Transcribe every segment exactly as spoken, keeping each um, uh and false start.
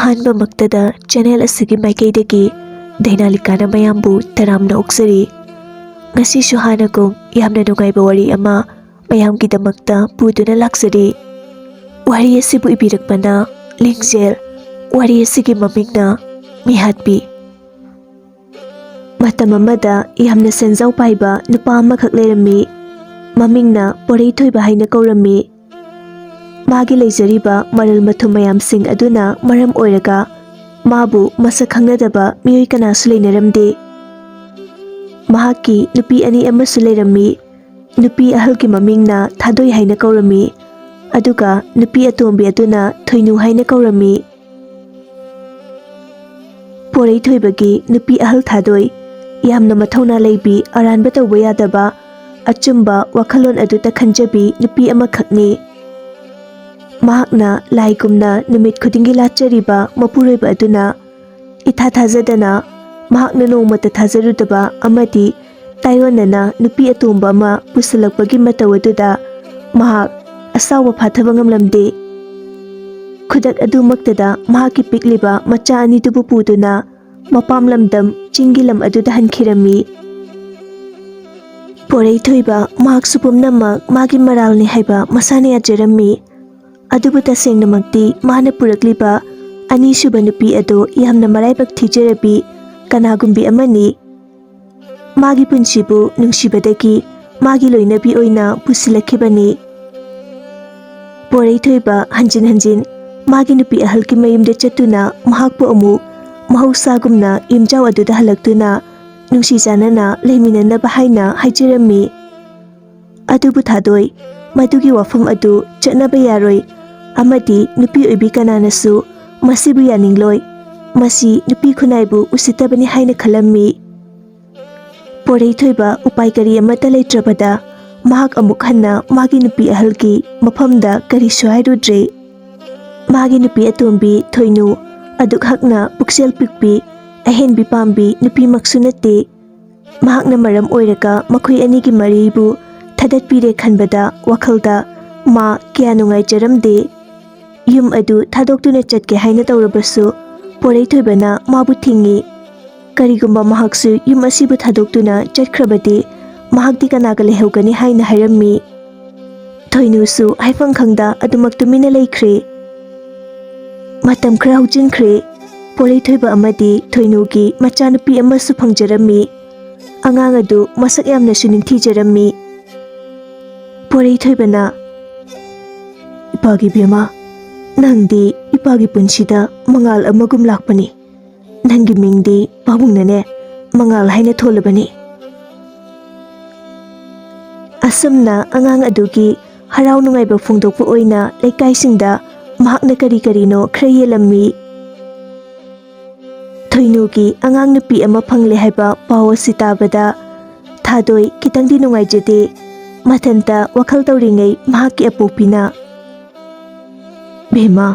ꯑꯍꯥꯟꯕꯃꯛꯇꯗ channel ꯑꯁꯤꯒꯤ ꯃꯥꯏꯀꯩꯗꯒꯤ ꯗꯥꯏꯅꯥꯂꯤꯀꯥꯅ ꯃꯌꯥꯝꯕꯨ ꯇꯔꯥꯝꯅ ꯑꯣꯛꯆꯔꯤ꯫ ꯉꯁꯤꯁꯨ ꯍꯥꯟꯅꯒꯨꯝ ꯌꯥꯝꯅ ꯅꯨꯡꯉꯥꯏꯕ ꯋꯥꯔꯤ ꯑꯃ ꯃꯌꯥꯝꯒꯤꯗꯃꯛꯇ ꯄꯨꯗꯨꯅ ꯂꯥꯛꯆꯔꯤ꯫ ꯋꯥꯔꯤ ꯑꯁꯤꯕꯨ ꯏꯕꯤꯔꯛꯄꯅ ꯂꯤꯡꯖꯦꯜ꯫ ꯋꯥꯔꯤ ꯑꯁꯤꯒꯤ ꯃꯃꯤꯡꯅ ꯃꯤꯍꯥꯠꯄꯤ꯫ ꯃꯇꯝ ꯑꯃꯗ ꯌꯥꯝꯅ ꯁꯦꯟꯖꯥꯎ ꯄꯥꯏꯕ ꯅꯨꯄꯥ ꯑꯃꯈꯛ ꯂꯩꯔꯝꯃꯤ꯫ ꯃꯃꯤꯡꯅ ꯄꯣꯔꯩꯊꯣꯏꯕ ꯍꯥꯏꯅ ꯀꯧꯔꯝꯃꯤ꯫ ꯃꯥꯒꯤ ꯂꯩꯖꯔꯤꯕ ꯃꯔꯜ ꯃꯊꯨꯝ ꯃꯌꯥꯝꯁꯤꯡ ꯑꯗꯨꯅ ꯃꯔꯝ ꯑꯣꯏꯔꯒ ꯃꯥꯕꯨ ꯃꯁꯛ ꯈꯪꯅꯗꯕ ꯃꯤꯑꯣꯏ ꯀꯅꯥꯁꯨ ꯂꯩꯅꯔꯝꯗꯦ꯫ ꯃꯍꯥꯛꯀꯤ ꯅꯨꯄꯤ ꯑꯅꯤ ꯑꯃꯁꯨ ꯂꯩꯔꯝꯃꯤ꯫ ꯅꯨꯄꯤ ꯑꯍꯜꯒꯤ ꯃꯃꯤꯡꯅ ꯊꯥꯗꯣꯏ ꯍꯥꯏꯅ ꯀꯧꯔꯝꯃꯤ, ꯑꯗꯨꯒ ꯅꯨꯄꯤ ꯑꯇꯣꯝꯕꯤ ꯑꯗꯨꯅ ꯊꯣꯏꯅꯨ ꯍꯥꯏꯅ ꯀꯧꯔꯝꯃꯤ꯫ ꯄꯣꯔꯩꯊꯣꯏꯕꯒꯤ ꯅꯨꯄꯤ ꯑꯍꯜ ꯊꯥꯗꯣꯏ ꯌꯥꯝꯅ ꯃꯊꯧꯅꯥ ꯂꯩꯕꯤ, ꯑꯔꯥꯟꯕ ꯇꯧꯕ ꯌꯥꯗꯕ, ꯑꯆꯨꯝꯕ ꯋꯥꯈꯜꯂꯣꯟ ꯑꯗꯨꯇ ꯈꯟꯖꯕꯤ ꯅꯨꯄꯤ ꯑꯃꯈꯛꯅꯤ꯫ ꯃꯍꯥꯛꯅ ꯂꯥꯏꯒꯨꯝꯅ ꯅꯨꯃꯤꯠ ꯈꯨꯗꯤꯡꯒꯤ ꯂꯥꯠꯆꯔꯤꯕ ꯃꯄꯨꯔꯣꯏꯕ ꯑꯗꯨꯅ ꯏꯊꯥ ꯊꯥꯖꯗꯅ ꯃꯍꯥꯛꯅ ꯅꯣꯡꯃꯇ ꯊꯥꯖꯔꯨꯗꯕ ꯑꯃꯗꯤ ꯇꯥꯏꯑꯣꯟꯅꯅ ꯅꯨꯄꯤ ꯑꯇꯣꯝꯕ ꯑꯃ ꯄꯨꯁꯤꯜꯂꯛꯄꯒꯤ ꯃꯇꯧ ꯑꯗꯨꯗ ꯃꯍꯥꯛ ꯑꯁꯥꯎꯕ ꯐꯥꯊꯕ ꯉꯝꯂꯝꯗꯦ꯫ ꯈꯨꯗꯛ ꯑꯗꯨꯃꯛꯇꯗ ꯃꯍꯥꯛꯀꯤ ꯄꯤꯛꯂꯤꯕ ꯃꯆꯥ ꯑꯅꯤꯗꯨꯕꯨ ꯄꯨꯗꯨꯅ ꯃꯄꯥꯝ ꯂꯝꯗꯝ ꯆꯤꯡꯒꯤ ꯂꯝ ꯑꯗꯨꯗ ꯍꯟꯈꯤꯔꯝꯃꯤ꯫ ꯄꯣꯔꯩꯊꯣꯏꯕ ꯃꯍꯥꯛꯁꯨ ꯄꯨꯝꯅꯃꯛ ꯃꯥꯒꯤ ꯃꯔꯥꯜꯅꯤ ꯍꯥꯏꯕ ꯃꯁꯥꯅ ꯌꯥꯖꯔꯝꯃꯤ꯫ ꯑꯗꯨꯕꯨ ꯇꯁꯦꯡꯅꯃꯛꯇꯤ ꯃꯥꯅ ꯄꯨꯔꯛꯂꯤꯕ ꯑꯅꯤꯁꯨꯕ ꯅꯨꯄꯤ ꯑꯗꯨ ꯌꯥꯝꯅ ꯃꯔꯥꯏꯕꯛ ꯊꯤꯖꯔꯕꯤ ꯀꯅꯥꯒꯨꯝꯕꯤ ꯑꯃꯅꯤ꯫ ꯃꯥꯒꯤ ꯄꯨꯟꯁꯤꯕꯨ ꯅꯨꯡꯁꯤꯕꯗꯒꯤ ꯃꯥꯒꯤ ꯂꯣꯏꯅꯕꯤ ꯑꯣꯏꯅ ꯄꯨꯁꯤꯜꯂꯛꯈꯤꯕꯅꯤ꯫ ꯄꯣꯔꯩꯊꯣꯏꯕ ꯍꯟꯖꯤꯟ ꯍꯟꯖꯤꯟ ꯃꯥꯒꯤ ꯅꯨꯄꯤ ꯑꯍꯜꯒꯤ ꯃꯌꯨꯝꯗ ꯆꯠꯇꯨꯅ ꯃꯍꯥꯛꯄꯨ ꯑꯃꯨꯛ ꯃꯍꯧꯁꯥꯒꯨꯝꯅ ꯌꯨꯝꯖꯥꯎ ꯑꯗꯨꯗ ꯍꯜꯂꯛꯇꯨꯅ ꯅꯨꯡꯁꯤ ꯆꯥꯟꯅꯅ ꯂꯩꯃꯤꯟꯅꯅꯕ ꯍꯥꯏꯅ ꯍꯥꯏꯖꯔꯝꯃꯤ꯫ ꯑꯗꯨꯕꯨ ꯊꯥꯗꯣꯏ, ꯃꯗꯨꯒꯤ ꯋꯥꯐꯝ ꯑꯗꯨ ꯆꯠꯅꯕ ꯌꯥꯔꯣꯏ, ꯑꯃꯗꯤ ꯅꯨꯄꯤ ꯑꯣꯏꯕꯤ ꯀꯅꯥꯅꯁꯨ ꯃꯁꯤꯕꯨ ꯌꯥꯅꯤꯡꯂꯣꯏ꯫ ꯃꯁꯤ ꯅꯨꯄꯤ ꯈꯨꯟꯅꯥꯏꯕꯨ ꯎꯁꯤꯠꯇꯕꯅꯤ ꯍꯥꯏꯅ ꯈꯜꯂꯝꯃꯤ꯫ ꯄꯣꯔꯩꯊꯣꯏꯕ ꯎꯄꯥꯏ ꯀꯔꯤ ꯑꯃꯠꯇ ꯂꯩꯇ꯭ꯔꯕꯗ ꯃꯍꯥꯛ ꯑꯃꯨꯛ ꯍꯟꯅ ꯃꯥꯒꯤ ꯅꯨꯄꯤ ꯑꯍꯜꯒꯤ ꯃꯐꯝꯗ ꯀꯔꯤꯁꯨ ꯍꯥꯏꯔꯨꯗ꯭ꯔꯦ꯫ ꯃꯥꯒꯤ ꯅꯨꯄꯤ ꯑꯇꯣꯝꯕꯤ ꯊꯣꯏꯅꯨ ꯑꯗꯨꯛ ꯍꯛꯅ ꯄꯨꯛꯆꯦꯜ ꯄꯤꯛꯄꯤ, ꯑꯍꯦꯟꯕꯤ ꯄꯥꯝꯕꯤ ꯅꯨꯄꯤꯃꯛꯁꯨ ꯅꯠꯇꯦ꯫ ꯃꯍꯥꯛꯅ ꯃꯔꯝ ꯑꯣꯏꯔꯒ ꯃꯈꯣꯏ ꯑꯅꯤꯒꯤ ꯃꯔꯤꯕꯨ ꯊꯗꯠꯄꯤꯔꯦ ꯈꯟꯕꯗ ꯋꯥꯈꯜꯗ ꯃꯥ ꯀꯌꯥ ꯅꯨꯡꯉꯥꯏꯖꯔꯝꯗꯦ꯫ ꯌꯨꯝ ꯑꯗꯨ ꯊꯥꯗꯣꯛꯇꯨꯅ ꯆꯠꯀꯦ ꯍꯥꯏꯅ ꯇꯧꯔꯕꯁꯨ, ꯄꯣꯔꯩꯊꯣꯏꯕꯅ ꯃꯥꯕꯨ ꯊꯤꯡꯏ꯫ ꯀꯔꯤꯒꯨꯝꯕ ꯃꯍꯥꯛꯁꯨ ꯌꯨꯝ ꯑꯁꯤꯕꯨ ꯊꯥꯗꯣꯛꯇꯨꯅ ꯆꯠꯈ꯭ꯔꯕꯗꯤ, ꯃꯍꯥꯛꯇꯤ ꯀꯅꯥꯒ ꯂꯩꯍꯧꯒꯅꯤ ꯍꯥꯏꯅ ꯍꯥꯏꯔꯝꯃꯤ꯫ ꯊꯣꯏꯅꯨꯁꯨ ꯍꯥꯏꯐꯝ ꯈꯪꯗ ꯑꯗꯨꯃꯛ ꯇꯨꯃꯤꯟꯅ ꯂꯩꯈ꯭ꯔꯦ꯫ ꯃꯇꯝ ꯈꯔ ꯍꯧꯖꯤꯟꯈ꯭ꯔꯦ꯫ ꯄꯣꯔꯩꯊꯣꯏꯕ ꯑꯃꯗꯤ ꯊꯣꯏꯅꯨꯒꯤ ꯃꯆꯥꯅꯨꯄꯤ ꯑꯃꯁꯨ ꯐꯪꯖꯔꯝꯃꯤ꯫ ꯑꯉꯥꯡ ꯑꯗꯨ ꯃꯁꯛ ꯌꯥꯝꯅꯁꯨ ꯅꯤꯡꯊꯤꯖꯔꯝꯃꯤ꯫ ꯄꯣꯔꯩꯊꯣꯏꯕꯅ, "ꯏꯄꯥꯒꯤ ꯕꯦꯝꯃ, ꯅꯪꯗꯤ ꯏꯄꯥꯒꯤ ꯄꯨꯟꯁꯤꯗ ꯃꯉꯥꯜ ꯑꯃꯒꯨꯝ ꯂꯥꯛꯄꯅꯤ꯫ ꯅꯪꯒꯤ ꯃꯤꯡꯗꯤ ꯄꯥꯕꯨꯡꯅꯅꯦ ꯃꯉꯥꯜ ꯍꯥꯏꯅ ꯊꯣꯜꯂꯕꯅꯤ"꯫ ꯑꯁꯨꯝꯅ ꯑꯉꯥꯡ ꯑꯗꯨꯒꯤ ꯍꯔꯥꯎ ꯅꯨꯡꯉꯥꯏꯕ ꯐꯣꯡꯗꯣꯛꯄ ꯑꯣꯏꯅ ꯂꯩꯀꯥꯏꯁꯤꯡꯗ ꯃꯍꯥꯛꯅ ꯀꯔꯤ ꯀꯔꯤꯅꯣ ꯈꯔ ꯌꯦꯜꯂꯝꯃꯤ꯫ ꯊꯣꯏꯅꯨꯒꯤ ꯑꯉꯥꯡ ꯅꯨꯄꯤ ꯑꯃ ꯐꯪꯂꯦ ꯍꯥꯏꯕ ꯄꯥꯎ ꯑꯁꯤ ꯇꯥꯕꯗ ꯊꯥꯗꯣꯏ ꯈꯤꯇꯪꯗꯤ ꯅꯨꯡꯉꯥꯏꯖꯗꯦ꯫ ꯃꯊꯟꯇ ꯋꯥꯈꯜ ꯇꯧꯔꯤꯉꯩ ꯃꯍꯥꯛꯀꯤ ꯑꯄꯣꯛꯄꯤꯅ, "ꯕꯦꯝꯃ,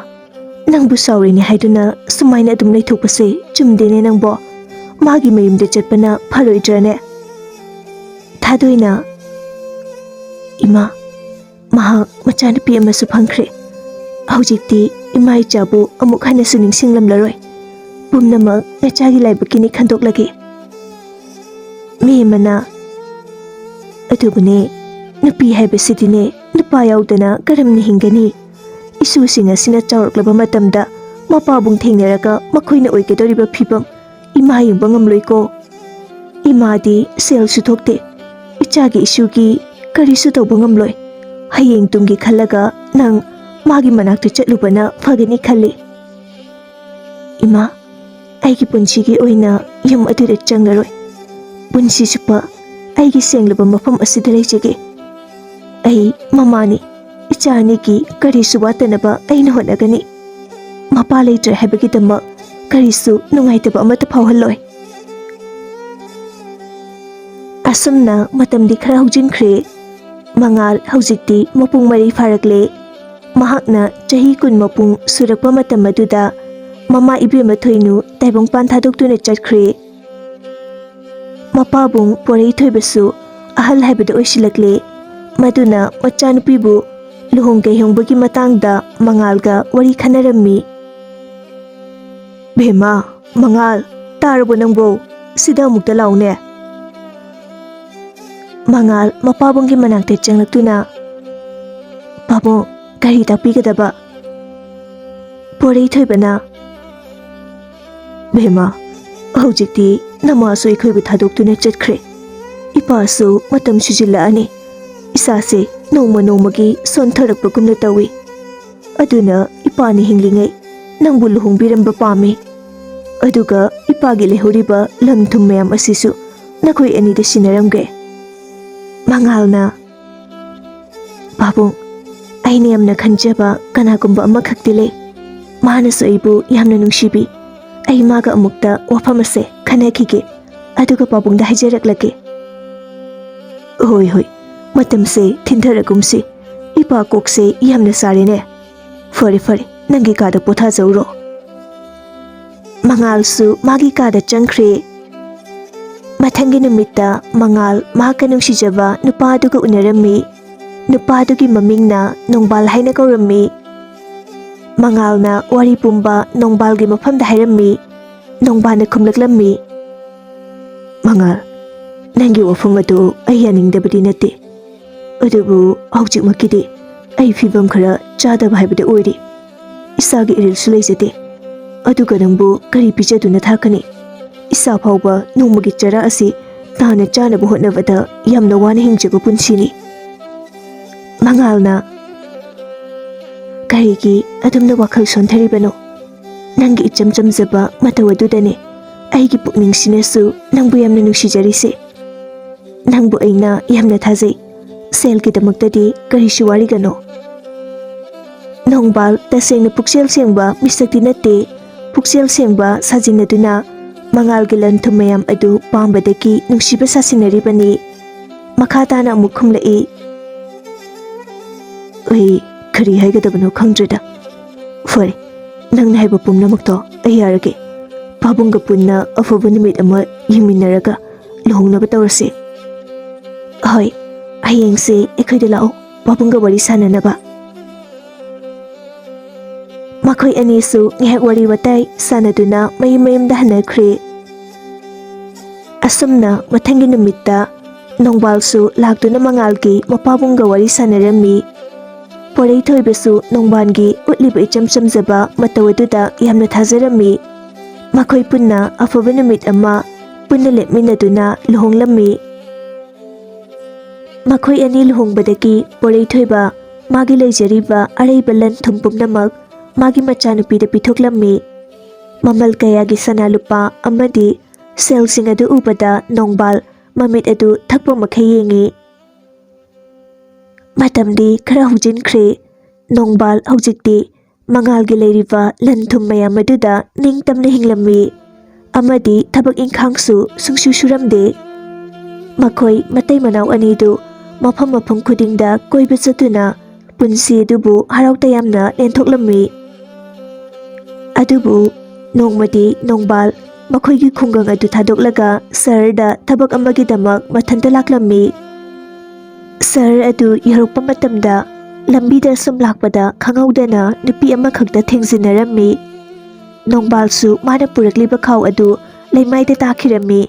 ꯅꯪꯕꯨ ꯁꯥꯎꯔꯤꯅꯦ ꯍꯥꯏꯗꯨꯅ ꯁꯨꯃꯥꯏꯅ ꯑꯗꯨꯝ ꯂꯩꯊꯣꯛꯄꯁꯦ ꯆꯨꯝꯗꯦꯅꯦ ꯅꯪꯕꯣ꯫ ꯃꯥꯒꯤ ꯃꯌꯨꯝꯗ ꯆꯠꯄꯅ ꯐꯔꯣꯏꯗ꯭ꯔꯅꯦ?" ꯊꯥꯗꯣꯏꯅ, "ꯏꯃꯥ, ꯃꯍꯥꯛ ꯃꯆꯥꯅꯨꯄꯤ ꯑꯃꯁꯨ ꯐꯪꯈ꯭ꯔꯦ꯫ ꯍꯧꯖꯤꯛꯇꯤ ꯏꯃꯥ ꯏꯆꯥꯕꯨ ꯑꯃꯨꯛ ꯍꯟꯅꯁꯨ ꯅꯤꯡꯁꯤꯡꯂꯝꯂꯔꯣꯏ꯫ ꯄꯨꯝꯅꯃꯛ ꯅꯆꯥꯒꯤ ꯂꯥꯏꯕꯛꯀꯤꯅꯤ ꯈꯟꯗꯣꯛꯂꯒꯦ"꯫ ꯃꯦꯝꯃꯅ, "ꯑꯗꯨꯕꯨꯅꯦ, ꯅꯨꯄꯤ ꯍꯥꯏꯕꯁꯤꯗꯤꯅꯦ, ꯅꯨꯄꯥ ꯌꯥꯎꯗꯅ ꯀꯔꯝꯅ ꯍꯤꯡꯒꯅꯤ? ꯏꯁꯨꯁꯤꯡ ꯑꯁꯤꯅ ꯆꯥꯎꯔꯛꯂꯕ ꯃꯇꯝꯗ ꯃꯄꯥꯕꯨꯡ ꯊꯦꯡꯅꯔꯒ ꯃꯈꯣꯏꯅ ꯑꯣꯏꯒꯗꯧꯔꯤꯕ ꯐꯤꯕꯝ ꯏꯃꯥ ꯌꯦꯡꯕ ꯉꯝꯂꯣꯏꯀꯣ꯫ ꯏꯃꯥꯗꯤ ꯁꯦꯜꯁꯨ ꯊꯣꯛꯇꯦ꯫ ꯏꯆꯥꯒꯤ ꯏꯁꯨꯒꯤ ꯀꯔꯤꯁꯨ ꯇꯧꯕ ꯉꯝꯂꯣꯏ꯫ ꯍꯌꯦꯡ ꯇꯨꯡꯒꯤ ꯈꯜꯂꯒ ꯅꯪ ꯃꯥꯒꯤ ꯃꯅꯥꯛꯇ ꯆꯠꯂꯨꯕꯅ ꯐꯒꯅꯤ ꯈꯜꯂꯤ"꯫ "ꯏꯃꯥ, ꯑꯩꯒꯤ ꯄꯨꯟꯁꯤꯒꯤ ꯑꯣꯏꯅ ꯌꯨꯝ ꯑꯗꯨꯗ ꯆꯪꯂꯔꯣꯏ꯫ ꯄꯨꯟꯁꯤ ꯆꯨꯞꯄ ꯑꯩꯒꯤ ꯁꯦꯡꯂꯕ ꯃꯐꯝ ꯑꯁꯤꯗ ꯂꯩꯖꯒꯦ꯫ ꯑꯩ ꯃꯃꯥꯅꯤ꯫ ꯏꯆꯥ ꯑꯅꯤꯒꯤ ꯀꯔꯤꯁꯨ ꯋꯥꯠꯇꯅꯕ ꯑꯩꯅ ꯍꯣꯠꯅꯒꯅꯤ꯫ ꯃꯄꯥ ꯂꯩꯇ꯭ꯔꯦ ꯍꯥꯏꯕꯒꯤꯗꯃꯛ ꯀꯔꯤꯁꯨ ꯅꯨꯡꯉꯥꯏꯇꯕ ꯑꯃꯠꯇ ꯐꯥꯎꯍꯜꯂꯣꯏ"꯫ ꯑꯁꯨꯝꯅ ꯃꯇꯝꯗꯤ ꯈꯔ ꯍꯧꯖꯤꯟꯈ꯭ꯔꯦ꯫ ꯃꯉꯥꯜ ꯍꯧꯖꯤꯛꯇꯤ ꯃꯄꯨꯡ ꯃꯔꯩ ꯐꯥꯔꯛꯂꯦ꯫ ꯃꯍꯥꯛꯅ ꯆꯍꯤ ꯀꯨꯟ ꯃꯄꯨꯡ ꯁꯨꯔꯛꯄ ꯃꯇꯝ ꯑꯗꯨꯗ ꯃꯃꯥ ꯏꯕꯦꯝꯃ ꯊꯣꯏꯅꯨ ꯇꯥꯏꯕꯪꯄꯥꯟ ꯊꯥꯗꯣꯛꯇꯨꯅ ꯆꯠꯈ꯭ꯔꯦ꯫ ꯃꯄꯥꯕꯨꯡ ꯄꯣꯔꯩꯊꯣꯏꯕꯁꯨ ꯑꯍꯜ ꯍꯥꯏꯕꯗꯨ ꯑꯣꯏꯁꯤꯜꯂꯛꯂꯦ꯫ ꯃꯗꯨꯅ ꯃꯆꯥꯅꯨꯄꯤꯕꯨ ꯂꯨꯍꯣꯡ ꯀꯩꯍꯣꯡꯕꯒꯤ ꯃꯇꯥꯡꯗ ꯃꯉꯥꯜꯒ ꯋꯥꯔꯤ ꯈꯟꯅꯔꯝꯃꯤ꯫ "ꯕꯦꯝꯃ, ꯃꯉꯥꯜ, ꯇꯥꯔꯕꯣ ꯅꯪꯕꯣ? ꯁꯤꯗ ꯑꯃꯨꯛꯇ ꯂꯥꯎꯅꯦ꯫" ꯃꯉꯥꯜ ꯃꯄꯥꯕꯨꯡꯒꯤ ꯃꯅꯥꯛꯇ ꯆꯪꯂꯛꯇꯨꯅ, "ꯄꯥꯕꯨꯡ, ꯀꯔꯤ ꯇꯥꯛꯄꯤꯒꯗꯕ?" ꯄꯣꯔꯩꯊꯣꯏꯕꯅ, "ꯕꯦꯝꯃ, ꯍꯧꯖꯤꯛꯇꯤ ꯅꯃꯥꯁꯨ ꯑꯩꯈꯣꯏꯕꯨ ꯊꯥꯗꯣꯛꯇꯨꯅ ꯆꯠꯈ꯭ꯔꯦ꯫ ꯏꯄꯥꯁꯨ ꯃꯇꯝ ꯁꯤꯖꯤꯜꯂꯛꯑꯅꯤ꯫ ꯏꯁꯥꯁꯦ ꯅꯣꯡꯃ ꯅꯣꯡꯃꯒꯤ ꯁꯣꯟꯊꯔꯛꯄꯒꯨꯝꯅ ꯇꯧꯏ꯫ ꯑꯗꯨꯅ ꯏꯄꯥꯅ ꯍꯤꯡꯂꯤꯉꯩ ꯅꯪꯕꯨ ꯂꯨꯍꯣꯡꯕꯤꯔꯝꯕ ꯄꯥꯝꯃꯤ꯫ ꯑꯗꯨꯒ ꯏꯄꯥꯒꯤ ꯂꯩꯍꯧꯔꯤꯕ ꯂꯝ ꯊꯨꯝ ꯃꯌꯥꯝ ꯑꯁꯤꯁꯨ ꯅꯈꯣꯏ ꯑꯅꯤꯗ ꯁꯤꯟꯅꯔꯝꯒꯦ꯫" ꯃꯉꯥꯜꯅ, "ꯄꯥꯕꯨꯡ, ꯑꯩꯅ ꯌꯥꯝꯅ ꯈꯟꯖꯕ ꯀꯅꯥꯒꯨꯝꯕ ꯑꯃꯈꯛꯇꯤ ꯂꯩ꯫ ꯃꯍꯥꯛꯅꯁꯨ ꯑꯩꯕꯨ ꯌꯥꯝꯅ ꯅꯨꯡꯁꯤꯕꯤ꯫ ꯑꯩ ꯃꯥꯒ ꯑꯃꯨꯛꯇ ꯋꯥꯐꯝ ꯑꯁꯦ ꯈꯟꯅꯈꯤꯒꯦ, ꯑꯗꯨꯒ ꯄꯥꯕꯨꯡꯗ ꯍꯥꯏꯖꯔꯛꯂꯒꯦ꯫" "ꯍꯣꯏ, ꯍꯣꯏ, ꯃꯇꯝꯁꯦ ꯊꯤꯟꯊꯔꯒꯨꯝꯁꯤ꯫ ꯏꯄꯥ ꯀꯣꯛꯁꯦ ꯌꯥꯝꯅ ꯁꯥꯔꯦꯅꯦ꯫ ꯐꯔꯦ, ꯐꯔꯦ, ꯅꯪꯒꯤ ꯀꯥꯗ ꯄꯣꯊꯥꯖꯧꯔꯣ꯫" ꯃꯉꯥꯜꯁꯨ ꯃꯥꯒꯤ ꯀꯥꯗ ꯆꯪꯈ꯭ꯔꯦ꯫ ꯃꯊꯪꯒꯤ ꯅꯨꯃꯤꯠꯇ ꯃꯉꯥꯜ ꯃꯍꯥꯛꯀ ꯅꯨꯡꯁꯤꯖꯕ ꯅꯨꯄꯥ ꯑꯗꯨꯒ ꯎꯅꯔꯝꯃꯤ꯫ ꯅꯨꯄꯥ ꯑꯗꯨꯒꯤ ꯃꯃꯤꯡꯅ ꯅꯣꯡꯕꯥꯜ ꯍꯥꯏꯅ ꯀꯧꯔꯝꯃꯤ꯫ ꯃꯉꯥꯜꯅ ꯋꯥꯔꯤ ꯄꯨꯝꯕ ꯅꯣꯡꯕꯥꯜꯒꯤ ꯃꯐꯝꯗ ꯍꯥꯏꯔꯝꯃꯤ꯫ ꯅꯣꯡꯕꯥꯜꯅ ꯈꯨꯝꯂꯛꯂꯝꯃꯤ, "ꯃꯉꯥꯜ, ꯅꯪꯒꯤ ꯋꯥꯐꯝ ꯑꯗꯨ ꯑꯩ ꯌꯥꯅꯤꯡꯗꯕꯗꯤ ꯅꯠꯇꯦ, ꯑꯗꯨꯕꯨ ꯍꯧꯖꯤꯛꯃꯛꯀꯤꯗꯤ ꯑꯩ ꯐꯤꯕꯝ ꯈꯔ ꯆꯥꯗꯕ ꯍꯥꯏꯕꯗꯨ ꯑꯣꯏꯔꯦ꯫ ꯏꯁꯥꯒꯤ ꯏꯔꯤꯜꯁꯨ ꯂꯩꯖꯗꯦ꯫ ꯑꯗꯨꯒ ꯅꯪꯕꯨ ꯀꯔꯤ ꯄꯤꯖꯗꯨꯅ ꯊꯥꯛꯀꯅꯤ? ꯏꯁꯥ ꯐꯥꯎꯕ ꯅꯣꯡꯃꯒꯤ ꯆꯔꯥ ꯑꯁꯤ ꯇꯥꯅ ꯆꯥꯅꯕ ꯍꯣꯠꯅꯕꯗ ꯌꯥꯝꯅ ꯋꯥꯅ ꯍꯤꯡꯖꯕ ꯄꯨꯟꯁꯤꯅꯤ꯫" ꯃꯉꯥꯜꯅ, "ꯀꯔꯤꯒꯤ ꯑꯗꯨꯝꯅ ꯋꯥꯈꯜ ꯁꯣꯟꯊꯔꯤꯕꯅꯣ? ꯅꯪꯒꯤ ꯏꯆꯝ ꯆꯝꯖꯕ ꯃꯇꯧ ꯑꯗꯨꯗꯅꯦ ꯑꯩꯒꯤ ꯄꯨꯛꯅꯤꯡꯁꯤꯅꯁꯨ ꯅꯪꯕꯨ ꯌꯥꯝꯅ ꯅꯨꯡꯁꯤꯖꯔꯤꯁꯦ꯫ ꯅꯪꯕꯨ ꯑꯩꯅ ꯌꯥꯝꯅ ꯊꯥꯖꯩ꯫ ꯁꯦꯜꯒꯤꯗꯃꯛꯇꯗꯤ ꯀꯔꯤꯁꯨ ꯋꯥꯔꯤꯒꯅꯣ꯫" ꯅꯣꯡꯕꯥꯜ ꯇꯁꯦꯡꯅ ꯄꯨꯛꯆꯦꯜ ꯁꯦꯡꯕ ꯃꯤꯁꯛꯇꯤ ꯅꯠꯇꯦ꯫ ꯄꯨꯛꯆꯦꯜ ꯁꯦꯡꯕ ꯁꯥꯖꯤꯟꯅꯗꯨꯅ ꯃꯉꯥꯜꯒꯤ ꯂꯟ ꯊꯨꯝ ꯃꯌꯥꯝ ꯑꯗꯨ ꯄꯥꯝꯕꯗꯒꯤ ꯅꯨꯡꯁꯤꯕ ꯁꯥꯁꯤꯟꯅꯔꯤꯕꯅꯤ꯫ ꯃꯈꯥ ꯇꯥꯅ ꯑꯃꯨꯛ ꯈꯨꯝꯂꯛꯏ, "ꯑꯩ ꯀꯔꯤ ꯍꯥꯏꯒꯗꯕꯅꯣ ꯈꯪꯗ꯭ꯔꯦꯗ꯫ ꯐꯔꯦ, ꯅꯪꯅ ꯍꯥꯏꯕ ꯄꯨꯝꯅꯃꯛꯇꯣ ꯑꯩ ꯌꯥꯔꯒꯦ꯫ ꯄꯥꯕꯨꯡꯒ ꯄꯨꯟꯅ ꯑꯐꯕ ꯅꯨꯃꯤꯠ ꯑꯃ ꯌꯦꯡꯃꯤꯟꯅꯔꯒ ꯂꯨꯍꯣꯡꯅꯕ ꯇꯧꯔꯁꯤ꯫" "ꯍꯣꯏ, ꯍꯌꯦꯡꯁꯦ ꯑꯩꯈꯣꯏꯗ ꯂꯥꯛꯑꯣ, ꯄꯥꯕꯨꯡꯒ ꯋꯥꯔꯤ ꯁꯥꯟꯅꯅꯕ꯫" ꯃꯈꯣꯏ ꯑꯅꯤꯁꯨ ꯉꯥꯏꯍꯥꯛ ꯋꯥꯔꯤ ꯋꯥꯇꯥꯏ ꯁꯥꯟꯅꯗꯨꯅ ꯃꯌꯨꯝ ꯃꯌꯨꯝꯗ ꯍꯟꯅꯈ꯭ꯔꯦ꯫ ꯑꯁꯨꯝꯅ ꯃꯊꯪꯒꯤ ꯅꯨꯃꯤꯠꯇ ꯅꯣꯡꯕꯥꯜꯁꯨ ꯂꯥꯛꯇꯨꯅ ꯃꯉꯥꯜꯒꯤ ꯃꯄꯥꯕꯨꯡꯒ ꯋꯥꯔꯤ ꯁꯥꯟꯅꯔꯝꯃꯤ꯫ ꯄꯣꯔꯩꯊꯣꯏꯕꯁꯨ ꯅꯣꯡꯕꯥꯜꯒꯤ ꯎꯠꯂꯤꯕ ꯏꯆꯝ ꯆꯝꯖꯕ ꯃꯇꯧ ꯑꯗꯨꯗ ꯌꯥꯝꯅ ꯊꯥꯖꯔꯝꯃꯤ꯫ ꯃꯈꯣꯏ ꯄꯨꯟꯅ ꯑꯐꯕ ꯅꯨꯃꯤꯠ ꯑꯃ ꯄꯨꯟꯅ ꯂꯦꯞꯃꯤꯟꯅꯗꯨꯅ ꯂꯨꯍꯣꯡꯂꯝꯃꯤ꯫ ꯃꯈꯣꯏ ꯑꯅꯤ ꯂꯨꯍꯣꯡꯕꯗꯒꯤ ꯄꯣꯔꯩꯊꯣꯏꯕ ꯃꯥꯒꯤ ꯂꯩꯖꯔꯤꯕ ꯑꯔꯩꯕ ꯂꯟ ꯊꯨꯝ ꯄꯨꯝꯅꯃꯛ ꯃꯥꯒꯤ ꯃꯆꯥꯅꯨꯄꯤꯗ ꯄꯤꯊꯣꯛꯂꯝꯃꯤ꯫ ꯃꯃꯜ ꯀꯌꯥꯒꯤ ꯁꯅꯥ ꯂꯨꯄꯥ ꯑꯃꯗꯤ ꯁꯦꯜꯁꯤꯡ ꯑꯗꯨ ꯎꯕꯗ ꯅꯣꯡꯕꯥꯜ ꯃꯃꯤꯠ ꯑꯗꯨ ꯊꯛꯄ ꯃꯈꯩ ꯌꯦꯡꯉꯤ꯫ ꯃꯇꯝꯗꯤ ꯈꯔ ꯍꯧꯖꯤꯟꯈ꯭ꯔꯦ꯫ ꯅꯣꯡꯕꯥꯜ ꯍꯧꯖꯤꯛꯇꯤ ꯃꯉꯥꯜꯒꯤ ꯂꯩꯔꯤꯕ ꯂꯟ ꯊꯨꯝ ꯃꯌꯥꯝ ꯑꯗꯨꯗ ꯅꯤꯡꯇꯝꯅ ꯍꯤꯡꯂꯝꯃꯤ ꯑꯃꯗꯤ ꯊꯕꯛ ꯏꯪꯈꯥꯡꯁꯨ ꯁꯨꯡꯁꯨ ꯁꯨꯔꯝꯗꯦ꯫ ꯃꯈꯣꯏ ꯃꯇꯩ ꯃꯅꯥꯎ ꯑꯅꯤꯗꯨ ꯃꯐꯝ ꯃꯐꯝ ꯈꯨꯗꯤꯡꯗ ꯀꯣꯏꯕ ꯆꯠꯇꯨꯅ ꯄꯨꯟꯁꯤ ꯑꯗꯨꯕꯨ ꯍꯔꯥꯎ ꯇꯌꯥꯝꯅ ꯂꯦꯟꯊꯣꯛꯂꯝꯃꯤ꯫ ꯑꯗꯨꯕꯨ ꯅꯣꯡꯃꯗꯤ ꯅꯣꯡꯕꯥꯜ ꯃꯈꯣꯏꯒꯤ ꯈꯨꯡꯒꯪ ꯑꯗꯨ ꯊꯥꯗꯣꯛꯂꯒ ꯁꯍꯔꯗ ꯊꯕꯛ ꯑꯃꯒꯤꯗꯃꯛ ꯃꯊꯟꯇ ꯂꯥꯛꯂꯝꯃꯤ꯫ ꯁꯍꯔ ꯑꯗꯨ ꯌꯧꯔꯛꯄ ꯃꯇꯝꯗ ꯂꯝꯕꯤꯗ ꯁꯨꯝ ꯂꯥꯛꯄꯗ ꯈꯪꯍꯧꯗꯅ ꯅꯨꯄꯤ ꯑꯃꯈꯛꯇ ꯊꯦꯡꯖꯤꯟꯅꯔꯝꯃꯤ꯫ ꯅꯣꯡꯕꯥꯜꯁꯨ ꯃꯥꯅ ꯄꯨꯔꯛꯂꯤꯕ ꯈꯥꯎ ꯑꯗꯨ ꯂꯩꯃꯥꯏꯗ ꯇꯥꯈꯤꯔꯝꯃꯤ꯫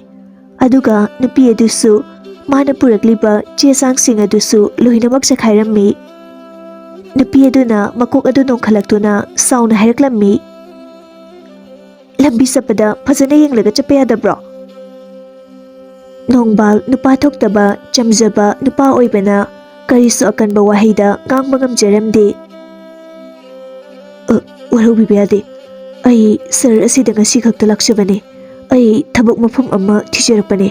ꯑꯗꯨꯒ ꯅꯨꯄꯤ ꯑꯗꯨꯁꯨ ꯃꯥꯅ ꯄꯨꯔꯛꯂꯤꯕ ꯆꯦ ꯆꯥꯡꯁꯤꯡ ꯑꯗꯨꯁꯨ ꯂꯣꯏꯅꯃꯛ ꯆꯈꯥꯏꯔꯝꯃꯤ꯫ ꯅꯨꯄꯤ ꯑꯗꯨꯅ ꯃꯀꯣꯛ ꯑꯗꯨ ꯅꯣꯡꯈꯠꯂꯛꯇꯨꯅ ꯁꯥꯎꯅ ꯍꯥꯏꯔꯛꯂꯝꯃꯤ, "ꯂꯝꯕꯤ ꯆꯠꯄꯗ ꯐꯖꯅ ꯌꯦꯡꯂꯒ ꯆꯠꯄ ꯌꯥꯗꯕ꯭ꯔꯣ?" ꯅꯣꯡꯕꯥꯜ ꯅꯨꯄꯥ ꯊꯣꯛꯇꯕ ꯆꯝꯖꯕ ꯅꯨꯄꯥ ꯑꯣꯏꯕꯅ ꯀꯔꯤꯁꯨ ꯑꯀꯟꯕ ꯋꯥꯍꯩꯗ ꯉꯥꯡꯕ ꯉꯝꯖꯔꯝꯗꯦ꯫ "ꯑ, ꯋꯥꯔꯧꯕꯤꯕ ꯌꯥꯗꯦ꯫ ꯑꯩ ꯁꯍꯔ ꯑꯁꯤꯗ ꯉꯁꯤ ꯈꯛꯇ ꯂꯥꯛꯆꯕꯅꯦ꯫ ꯑꯩ ꯊꯕꯛ ꯃꯐꯝ ꯑꯃ ꯊꯤꯖꯔꯛꯄꯅꯦ꯫"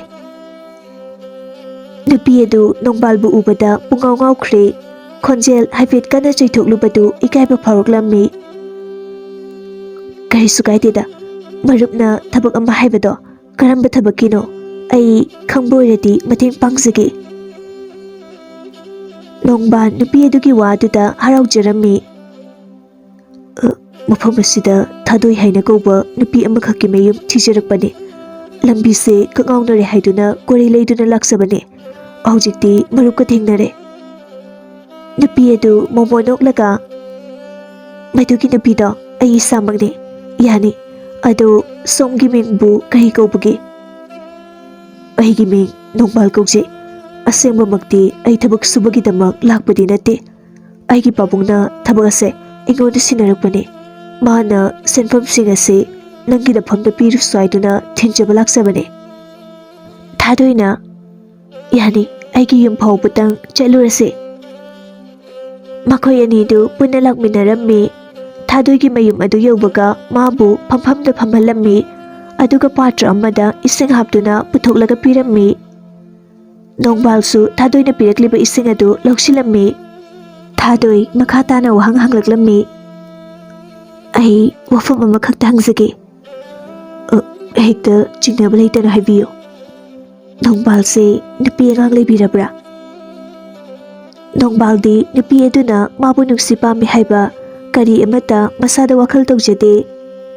ꯅꯨꯄꯤ ꯑꯗꯨ ꯅꯣꯡꯕꯥꯜꯕꯨ ꯎꯕꯗ ꯄꯨꯡꯉꯥꯎ ꯉꯥꯎꯈ꯭ꯔꯦ꯫ ꯈꯣꯟꯖꯦꯜ ꯍꯥꯏꯐꯦꯠ ꯀꯟꯅ ꯆꯩꯊꯣꯛꯂꯨꯕꯗꯨ ꯏꯀꯥꯏꯕ ꯐꯥꯎꯔꯛꯂꯝꯃꯤ꯫ "ꯀꯔꯤꯁꯨ ꯀꯥꯏꯗꯦꯗ, ꯃꯔꯨꯞꯅ ꯊꯕꯛ ꯑꯃ ꯍꯥꯏꯕꯗꯣ ꯀꯔꯝꯕ ꯊꯕꯛꯀꯤꯅꯣ? ꯑꯩ ꯈꯪꯕ ꯑꯣꯏꯔꯗꯤ ꯃꯇꯦꯡ ꯄꯥꯡꯖꯒꯦ꯫" ꯅꯣꯡꯕꯥꯜ ꯅꯨꯄꯤ ꯑꯗꯨꯒꯤ ꯋꯥꯗꯨꯗ ꯍꯔꯥꯎꯖꯔꯝꯃꯤ꯫ "ꯑ, ꯃꯐꯝ ꯑꯁꯤꯗ ꯊꯥꯗꯣꯏ ꯍꯥꯏꯅ ꯀꯧꯕ ꯅꯨꯄꯤ ꯑꯃꯈꯛꯀꯤ ꯃꯌꯨꯝ ꯊꯤꯖꯔꯛꯄꯅꯤ꯫ ꯂꯝꯕꯤꯁꯦ ꯀꯛꯉꯥꯎꯅꯔꯦ ꯍꯥꯏꯗꯨꯅ ꯀꯣꯔꯩ ꯂꯩꯗꯨꯅ ꯂꯥꯛꯆꯕꯅꯤ꯫ ꯍꯧꯖꯤꯛꯇꯤ ꯃꯔꯨꯞꯀ ꯊꯦꯡꯅꯔꯦ꯫" ꯅꯨꯄꯤ ꯑꯗꯨ ꯃꯣꯃꯣ ꯅꯣꯛꯂꯒ, "ꯃꯗꯨꯒꯤ ꯅꯨꯄꯤꯗꯣ ꯑꯩ ꯏꯁꯥꯃꯛꯅꯤ꯫ ꯌꯥꯅꯤ꯫ ꯑꯗꯣ ꯁꯣꯝꯒꯤ ꯃꯤꯡꯕꯨ ꯀꯔꯤ ꯀꯧꯕꯒꯦ?" "ꯑꯩꯒꯤ ꯃꯤꯡ ꯅꯣꯡꯕꯥꯜ ꯀꯧꯖꯩ꯫ ꯑꯁꯦꯡꯕꯃꯛꯇꯤ ꯑꯩ ꯊꯕꯛ ꯁꯨꯕꯒꯤꯗꯃꯛ ꯂꯥꯛꯄꯗꯤ ꯅꯠꯇꯦ꯫ ꯑꯩꯒꯤ ꯄꯥꯕꯨꯡꯅ ꯊꯕꯛ ꯑꯁꯦ ꯑꯩꯉꯣꯟꯗ ꯁꯤꯟꯅꯔꯛꯄꯅꯤ꯫ ꯃꯥꯅ ꯁꯦꯟꯐꯝꯁꯤꯡ ꯑꯁꯤ ꯅꯪꯒꯤ ꯅꯐꯝꯗ ꯄꯤꯔꯨꯁꯨ ꯍꯥꯏꯗꯨꯅ ꯊꯤꯟꯖꯕ ꯂꯥꯛꯆꯕꯅꯤ꯫" ꯊꯥꯗꯣꯏꯅ, "ꯌꯥꯅꯤ, ꯑꯩꯒꯤ ꯌꯨꯝ ꯐꯥꯎꯕꯇꯪ ꯆꯠꯂꯨꯔꯁꯤ꯫" ꯃꯈꯣꯏ ꯑꯅꯤꯗꯨ ꯄꯨꯟꯅ ꯂꯥꯛꯃꯤꯟꯅꯔꯝꯃꯤ꯫ ꯊꯥꯗꯣꯏꯒꯤ ꯃꯌꯨꯝ ꯑꯗꯨ ꯌꯧꯕꯒ ꯃꯥꯕꯨ ꯐꯝꯐꯝꯗ ꯐꯝꯍꯜꯂꯝꯃꯤ꯫ ꯑꯗꯨꯒ ꯄꯥꯇ꯭ꯔ ꯑꯃꯗ ꯏꯁꯤꯡ ꯍꯥꯞꯇꯨꯅ ꯄꯨꯊꯣꯛꯂꯒ ꯄꯤꯔꯝꯃꯤ꯫ ꯅꯣꯡꯕꯥꯜꯁꯨ ꯊꯥꯗꯣꯏꯅ ꯄꯤꯔꯛꯂꯤꯕ ꯏꯁꯤꯡ ꯑꯗꯨ ꯂꯧꯁꯤꯜꯂꯝꯃꯤ꯫ ꯊꯥꯗꯣꯏ ꯃꯈꯥ ꯇꯥꯅ ꯋꯥꯍꯪ ꯍꯪꯂꯛꯂꯝꯃꯤ꯫ "ꯑꯩ ꯋꯥꯐꯝ ꯑꯃꯈꯛꯇ ꯍꯪꯖꯒꯦ꯫" "ꯑ, ꯍꯦꯛꯇ ꯆꯤꯡꯅꯕ ꯂꯩꯇꯅ ꯍꯥꯏꯕꯤꯌꯨ꯫" "ꯅꯣꯡꯕꯥꯜꯁꯦ ꯅꯨꯄꯤ ꯑꯉꯥꯡ ꯂꯩꯕꯤꯔꯕ꯭ꯔꯥ?" ꯅꯣꯡꯕꯥꯜꯗꯤ ꯅꯨꯄꯤ ꯑꯗꯨꯅ ꯃꯥꯕꯨ ꯅꯨꯡꯁꯤ ꯄꯥꯝꯃꯤ ꯍꯥꯏꯕ ꯀꯔꯤ ꯑꯃꯠꯇ ꯃꯁꯥꯗ ꯋꯥꯈꯜ ꯇꯧꯖꯗꯦ꯫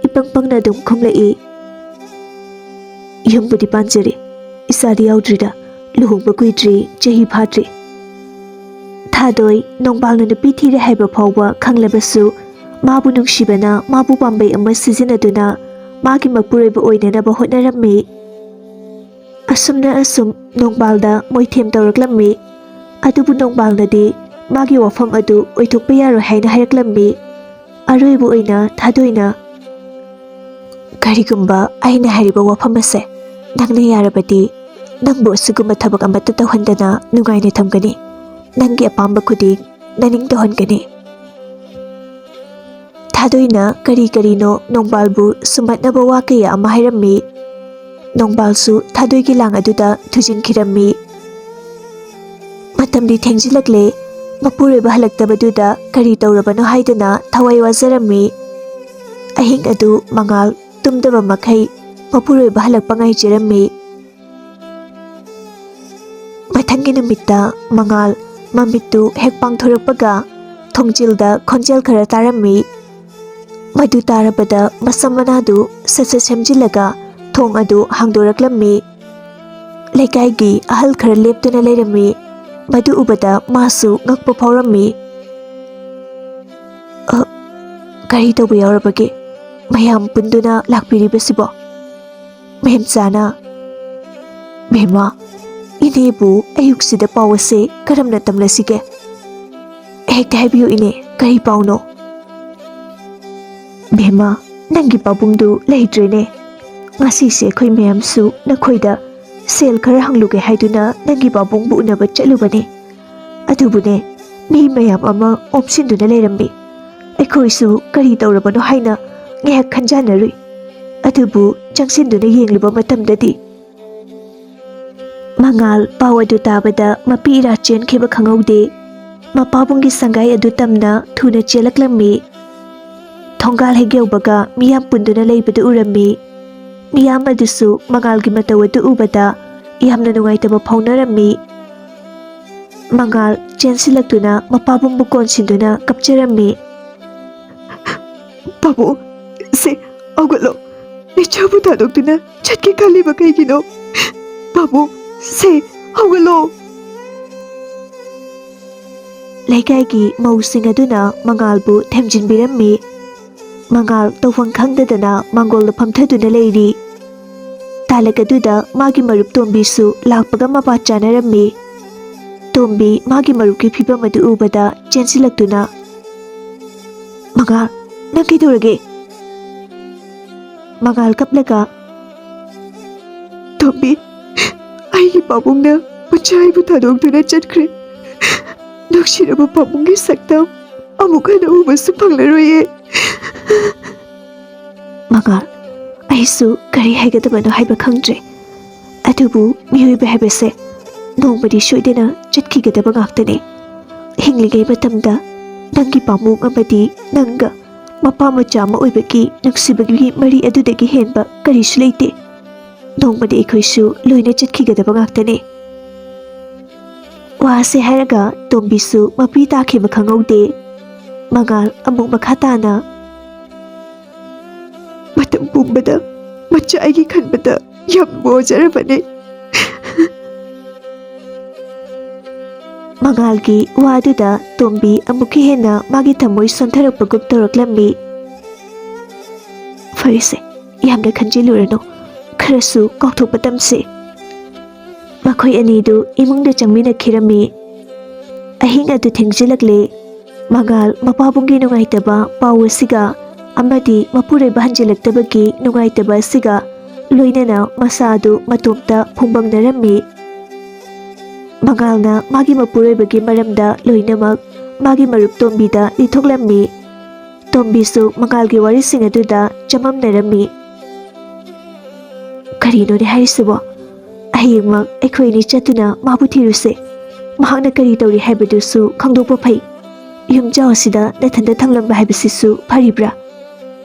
ꯏꯄꯪ ꯄꯪꯅ ꯑꯗꯨꯝ ꯈꯨꯝꯂꯛꯏ꯫ "ꯌꯨꯝꯕꯨꯗꯤ ꯄꯥꯟꯖꯔꯦ, ꯏꯆꯥꯗꯤ ꯌꯥꯎꯗ꯭ꯔꯤꯗ꯫ ꯂꯨꯍꯣꯡꯕ ꯀꯨꯏꯗ꯭ꯔꯤ, ꯆꯍꯤ ꯐꯥꯗ꯭ꯔꯤ꯫" ꯊꯥꯗꯣꯏ ꯅꯣꯡꯕꯥꯜꯅ ꯅꯨꯄꯤ ꯊꯤꯔꯦ ꯍꯥꯏꯕ ꯐꯥꯎꯕ ꯈꯪꯂꯕꯁꯨ, ꯃꯥꯕꯨ ꯅꯨꯡꯁꯤꯕꯅ ꯃꯥꯕꯨ ꯄꯥꯝꯕꯩ ꯑꯃ ꯁꯤꯖꯤꯟꯅꯗꯨꯅ ꯃꯥꯒꯤ ꯃꯄꯨꯔꯣꯏꯕ ꯑꯣꯏꯅꯅꯕ ꯍꯣꯠꯅꯔꯝꯃꯤ꯫ ꯑꯁꯨꯝꯅ ꯑꯁꯨꯝ ꯅꯣꯡꯕꯥꯜꯗ ꯃꯣꯏꯊꯦꯝ ꯇꯧꯔꯛꯂꯝꯃꯤ꯫ ꯑꯗꯨꯕꯨ ꯅꯣꯡꯕꯥꯜꯅꯗꯤ ꯃꯥꯒꯤ ꯋꯥꯐꯝ ꯑꯗꯨ ꯑꯣꯏꯊꯣꯛꯄ ꯌꯥꯔꯣꯏ ꯍꯥꯏꯅ ꯍꯥꯏꯔꯛꯂꯝꯃꯤ꯫ ꯑꯔꯣꯏꯕ ꯑꯣꯏꯅ ꯊꯥꯗꯣꯏꯅ, "ꯀꯔꯤꯒꯨꯝꯕ ꯑꯩꯅ ꯍꯥꯏꯔꯤꯕ ꯋꯥꯐꯝ ꯑꯁꯦ ꯅꯪꯅ ꯌꯥꯔꯕꯗꯤ, ꯅꯪꯕꯨ ꯑꯁꯤꯒꯨꯝꯕ ꯊꯕꯛ ꯑꯃꯠꯇ ꯇꯧꯍꯟꯗꯅ ꯅꯨꯡꯉꯥꯏꯅ ꯊꯝꯒꯅꯤ꯫ ꯅꯪꯒꯤ ꯑꯄꯥꯝꯕ ꯈꯨꯗꯤꯡ ꯅꯅꯤꯡ ꯇꯧꯍꯟꯒꯅꯤ꯫" ꯊꯥꯗꯣꯏꯅ ꯀꯔꯤ ꯀꯔꯤꯅꯣ ꯅꯣꯡꯕꯥꯜꯕꯨ ꯁꯨꯝꯍꯠꯅꯕ ꯋꯥ ꯀꯌꯥ ꯑꯃ ꯍꯥꯏꯔꯝꯃꯤ꯫ ꯅꯣꯡꯕꯥꯜꯁꯨ ꯊꯥꯗꯣꯏꯒꯤ ꯂꯥꯡ ꯑꯗꯨꯗ ꯊꯨꯖꯤꯟꯈꯤꯔꯝꯃꯤ꯫ ꯃꯇꯝꯗꯤ ꯊꯦꯡꯖꯤꯜꯂꯛꯂꯦ꯫ ꯃꯄꯨꯔꯣꯏꯕ ꯍꯜꯂꯛꯇꯕꯗꯨꯗ ꯀꯔꯤ ꯇꯧꯔꯕꯅꯣ ꯍꯥꯏꯗꯨꯅ ꯊꯋꯥꯏ ꯋꯥꯖꯔꯝꯃꯤ꯫ ꯑꯍꯤꯡ ꯑꯗꯨ ꯃꯉꯥꯜ ꯇꯨꯝꯗꯕ ꯃꯈꯩ ꯃꯄꯨꯔꯣꯏꯕ ꯍꯜꯂꯛꯄ ꯉꯥꯏꯖꯔꯝꯃꯤ꯫ ꯃꯊꯪꯒꯤ ꯅꯨꯃꯤꯠꯇ ꯃꯉꯥꯜ ꯃꯃꯤꯠꯇꯨ ꯍꯦꯛ ꯄꯥꯡꯊꯣꯔꯛꯄꯒ ꯊꯣꯡꯖꯤꯜꯗ ꯈꯣꯟꯖꯦꯜ ꯈꯔ ꯇꯥꯔꯝꯃꯤ꯫ ꯃꯗꯨ ꯇꯥꯔꯕꯗ ꯃꯁꯝ ꯃꯅꯥꯗꯨ ꯁꯠ ꯁꯠ ꯁꯦꯝꯖꯤꯜꯂꯒ ꯊꯣꯡ ꯑꯗꯨ ꯍꯥꯡꯗꯣꯔꯛꯂꯝꯃꯤ꯫ ꯂꯩꯀꯥꯏꯒꯤ ꯑꯍꯜ ꯈꯔ ꯂꯦꯞꯇꯨꯅ ꯂꯩꯔꯝꯃꯤ꯫ ꯃꯗꯨ ꯎꯕꯗ ꯃꯥꯁꯨ ꯉꯛꯄ ꯐꯥꯎꯔꯝꯃꯤ꯫ "ꯑ, ꯀꯔꯤ ꯇꯧꯕ ꯌꯥꯎꯔꯕꯒꯦ? ꯃꯌꯥꯝ ꯄꯨꯟꯗꯨꯅ ꯂꯥꯛꯄꯤꯔꯤꯕꯁꯤꯕꯣ? ꯃꯦꯝꯆꯥꯅ, "ꯕꯦꯝꯃ, ꯏꯅꯦꯕꯨ ꯑꯌꯨꯛꯁꯤꯗ ꯄꯥꯎ ꯑꯁꯦ ꯀꯔꯝꯅ ꯇꯝꯂꯁꯤꯒꯦ? ꯍꯦꯛꯇ ꯍꯥꯏꯕꯤꯌꯨ ꯏꯅꯦ, ꯀꯔꯤ ꯄꯥꯎꯅꯣ?" "ꯕꯦꯝꯃ, ꯅꯪꯒꯤ ꯄꯥꯕꯨꯡꯗꯨ ꯂꯩꯇ꯭ꯔꯦꯅꯦ꯫ ꯉꯁꯤꯁꯦ ꯑꯩꯈꯣꯏ ꯃꯌꯥꯝꯁꯨ ꯅꯈꯣꯏꯗ ꯁꯦꯜ ꯈꯔ ꯍꯪꯂꯨꯒꯦ ꯍꯥꯏꯗꯨꯅ ꯅꯪꯒꯤ ꯄꯥꯕꯨꯡꯕꯨ ꯎꯅꯕ ꯆꯠꯂꯨꯕꯅꯦ꯫ ꯑꯗꯨꯕꯨꯅꯦ, ꯃꯤ ꯃꯌꯥꯝ ꯑꯃ ꯑꯣꯝꯁꯤꯟꯗꯨꯅ ꯂꯩꯔꯝꯃꯤ꯫ ꯑꯩꯈꯣꯏꯁꯨ ꯀꯔꯤ ꯇꯧꯔꯕꯅꯣ ꯍꯥꯏꯅ ꯉꯥꯏꯍꯥꯛ ꯈꯟꯖꯥꯟꯅꯔꯨꯏ꯫ ꯑꯗꯨꯕꯨ ꯆꯪꯁꯤꯟꯗꯨꯅ ꯌꯦꯡꯂꯨꯕ ꯃꯇꯝꯗꯗꯤ" ꯃꯉꯥꯜ ꯄꯥꯎ ꯑꯗꯨ ꯇꯥꯕꯗ ꯃꯄꯤ ꯏꯔꯥ ꯆꯦꯟꯈꯤꯕ ꯈꯪꯍꯧꯗꯦ꯫ ꯃꯄꯥꯕꯨꯡꯒꯤ ꯁꯪꯒꯥꯏ ꯑꯗꯨ ꯇꯝꯅ ꯊꯨꯅ ꯆꯦꯜꯂꯛꯂꯝꯃꯤ꯫ ꯊꯣꯡꯒꯥꯜ ꯍꯦꯛ ꯌꯧꯕꯒ ꯃꯤꯌꯥꯝ ꯄꯨꯟꯗꯨꯅ ꯂꯩꯕꯗꯨ ꯎꯔꯝꯃꯤ꯫ ꯃꯤꯌꯥꯝ ꯑꯗꯨꯁꯨ ꯃꯉꯥꯜꯒꯤ ꯃꯇꯧ ꯑꯗꯨ ꯎꯕꯗ ꯌꯥꯝꯅ ꯅꯨꯡꯉꯥꯏꯇꯕ ꯐꯥꯎꯅꯔꯝꯃꯤ꯫ ꯃꯉꯥꯜ ꯆꯦꯟꯁꯤꯜꯂꯛꯇꯨꯅ ꯃꯄꯥꯕꯨꯡꯕꯨ ꯀꯣꯟꯁꯤꯟꯗꯨꯅ ꯀꯞꯆꯔꯝꯃꯤ꯫ "ꯄꯥꯕꯨꯡ, ꯁꯦ, ꯍꯧꯒꯠꯂꯣ꯫ ꯏꯆꯥꯕꯨ ꯊꯥꯗꯣꯛꯇꯨꯅ ꯆꯠꯀꯦ ꯈꯜꯂꯤꯕ ꯀꯩꯒꯤꯅꯣ? ꯄꯥꯕꯨꯡ, ꯁꯦ, ꯍꯧꯒꯠꯂꯣ!" ꯂꯩꯀꯥꯏꯒꯤ ꯃꯧꯁꯤꯡ ꯑꯗꯨꯅ ꯃꯉꯥꯜꯕꯨ ꯊꯦꯝꯖꯤꯟꯕꯤꯔꯝꯃꯤ꯫ ꯃꯉꯥꯜ ꯇꯧꯐꯝ ꯈꯪꯗꯗꯅ ꯃꯥꯡꯒꯣꯜꯗ ꯐꯝꯊꯗꯨꯅ ꯂꯩꯔꯤ꯫ ꯇꯥꯂꯛ ꯑꯗꯨꯗ ꯃꯥꯒꯤ ꯃꯔꯨꯞ ꯇꯣꯝꯕꯤꯁꯨ ꯂꯥꯛꯄꯒ ꯃꯄꯥ ꯆꯥꯅꯔꯝꯃꯤ꯫ ꯇꯣꯝꯕꯤ ꯃꯥꯒꯤ ꯃꯔꯨꯞꯀꯤ ꯐꯤꯕꯝ ꯑꯗꯨ ꯎꯕꯗ ꯆꯦꯟꯁꯤꯜꯂꯛꯇꯨꯅ, "ꯃꯉꯥꯜ, ꯅꯪ ꯀꯩꯗꯧꯔꯒꯦ?" ꯃꯉꯥꯜ ꯀꯞꯂꯒ, "ꯇꯣꯝꯕꯤ, ꯑꯩꯒꯤ ꯄꯥꯕꯨꯡꯅ ꯃꯆꯥ ꯑꯩꯕꯨ ꯊꯥꯗꯣꯛꯇꯨꯅ ꯆꯠꯈ꯭ꯔꯦ꯫ ꯅꯨꯡꯁꯤꯔꯕ ꯄꯥꯕꯨꯡꯒꯤ ꯁꯛꯇꯝ ꯑꯃꯨꯛ ꯍꯟꯅ ꯎꯕꯁꯨ ꯐꯪꯂꯔꯣꯏꯌꯦ꯫" ꯃꯉꯥꯜ, ꯑꯩꯁꯨ ꯀꯔꯤ ꯍꯥꯏꯒꯗꯕꯅꯣ ꯍꯥꯏꯕ ꯈꯪꯗ꯭ꯔꯦ꯫ ꯑꯗꯨꯕꯨ ꯃꯤꯑꯣꯏꯕ ꯍꯥꯏꯕꯁꯦ ꯅꯣꯡꯃꯗꯤ ꯁꯣꯏꯗꯅ ꯆꯠꯈꯤꯒꯗꯕ ꯉꯥꯛꯇꯅꯤ꯫ ꯍꯤꯡꯂꯤꯉꯩ ꯃꯇꯝꯗ ꯅꯪꯒꯤ ꯄꯥꯕꯨꯡ ꯑꯃꯗꯤ ꯅꯪꯒ ꯃꯄꯥ ꯃꯆꯥ ꯑꯃ ꯑꯣꯏꯕꯒꯤ ꯅꯨꯡꯁꯤꯕꯒꯤ ꯃꯔꯤ ꯑꯗꯨꯗꯒꯤ ꯍꯦꯟꯕ ꯀꯔꯤꯁꯨ ꯂꯩꯇꯦ꯫ ꯅꯣꯡꯃꯗꯤ ꯑꯩꯈꯣꯏꯁꯨ ꯂꯣꯏꯅ ꯆꯠꯈꯤꯒꯗꯕ ꯉꯥꯛꯇꯅꯤ꯫ ꯋꯥꯁꯦ ꯍꯥꯏꯔꯒ ꯇꯣꯝꯕꯤꯁꯨ ꯃꯄꯤ ꯇꯥꯈꯤꯕ ꯈꯪꯍꯧꯗꯦ꯫ ꯃꯉꯥꯜ ꯑꯃꯨꯛ ꯃꯈꯥ ꯇꯥꯅ, "ꯃꯇꯝ ꯄꯨꯝꯕꯗ ꯃꯆꯥ ꯑꯩꯒꯤ ꯈꯟꯕꯗ ꯌꯥꯝ ꯋꯥꯖꯔꯕꯅꯤ꯫" ꯃꯉꯥꯜꯒꯤ ꯋꯥꯗꯨꯗ ꯇꯣꯝꯕꯤ ꯑꯃꯨꯛꯀ ꯍꯦꯟꯅ ꯃꯥꯒꯤ ꯊꯃꯣꯏ ꯁꯣꯟꯊꯔꯛꯄꯒꯨꯝ ꯇꯧꯔꯛꯂꯝꯃꯤ꯫ ꯑꯩꯁꯦ ꯌꯥꯝꯅ ꯈꯟꯖꯤꯜꯂꯨꯔꯅꯨ, ꯈꯔꯁꯨ ꯀꯥꯎꯊꯣꯛꯄ ꯇꯝꯁꯤ꯫ ꯃꯈꯣꯏ ꯑꯅꯤꯗꯨ ꯏꯃꯨꯡꯗ ꯆꯪꯃꯤꯟꯅꯈꯤꯔꯝꯃꯤ꯫ ꯑꯍꯤꯡ ꯑꯗꯨ ꯊꯦꯡꯖꯤꯜꯂꯛꯂꯦ꯫ ꯃꯉꯥꯜ ꯃꯄꯥꯕꯨꯡꯒꯤ ꯅꯨꯡꯉꯥꯏꯇꯕ ꯄꯥꯎ ꯑꯁꯤꯒ ꯑꯃꯗꯤ ꯃꯄꯨꯔꯣꯏꯕ ꯍꯟꯖꯤꯜꯂꯛꯇꯕꯒꯤ ꯅꯨꯡꯉꯥꯏꯇꯕ ꯑꯁꯤꯒ ꯂꯣꯏꯅꯅ ꯃꯁꯥ ꯑꯗꯨ ꯃꯇꯣꯝꯇ ꯐꯨꯡꯕꯪꯅꯔꯝꯃꯤ꯫ ꯃꯉꯥꯜꯅ ꯃꯥꯒꯤ ꯃꯄꯨꯔꯣꯏꯕꯒꯤ ꯃꯔꯝꯗ ꯂꯣꯏꯅꯃꯛ ꯃꯥꯒꯤ ꯃꯔꯨꯞ ꯇꯣꯝꯕꯤꯗ ꯂꯤꯊꯣꯛꯂꯝꯃꯤ꯫ ꯇꯣꯝꯕꯤꯁꯨ ꯃꯉꯥꯜꯒꯤ ꯋꯥꯔꯤꯁꯤꯡ ꯑꯗꯨꯗ ꯆꯃꯝꯅꯔꯝꯃꯤ꯫ "ꯀꯔꯤꯅꯣꯅꯦ ꯍꯥꯏꯔꯤꯁꯤꯕꯣ? ꯍꯌꯦꯡꯃꯛ ꯑꯩꯈꯣꯏ ꯑꯅꯤ ꯆꯠꯇꯨꯅ ꯃꯥꯕꯨ ꯊꯤꯔꯨꯁꯦ꯫ ꯃꯍꯥꯛꯅ ꯀꯔꯤ ꯇꯧꯔꯤ ꯍꯥꯏꯕꯗꯨꯁꯨ ꯈꯪꯗꯣꯛꯄ ꯐꯩ꯫ ꯌꯨꯝꯖꯥꯎ ꯑꯁꯤꯗ ꯅꯊꯟꯗ ꯊꯝꯂꯝꯕ ꯍꯥꯏꯕꯁꯤꯁꯨ ꯐꯔꯤꯕ꯭ꯔꯥ?"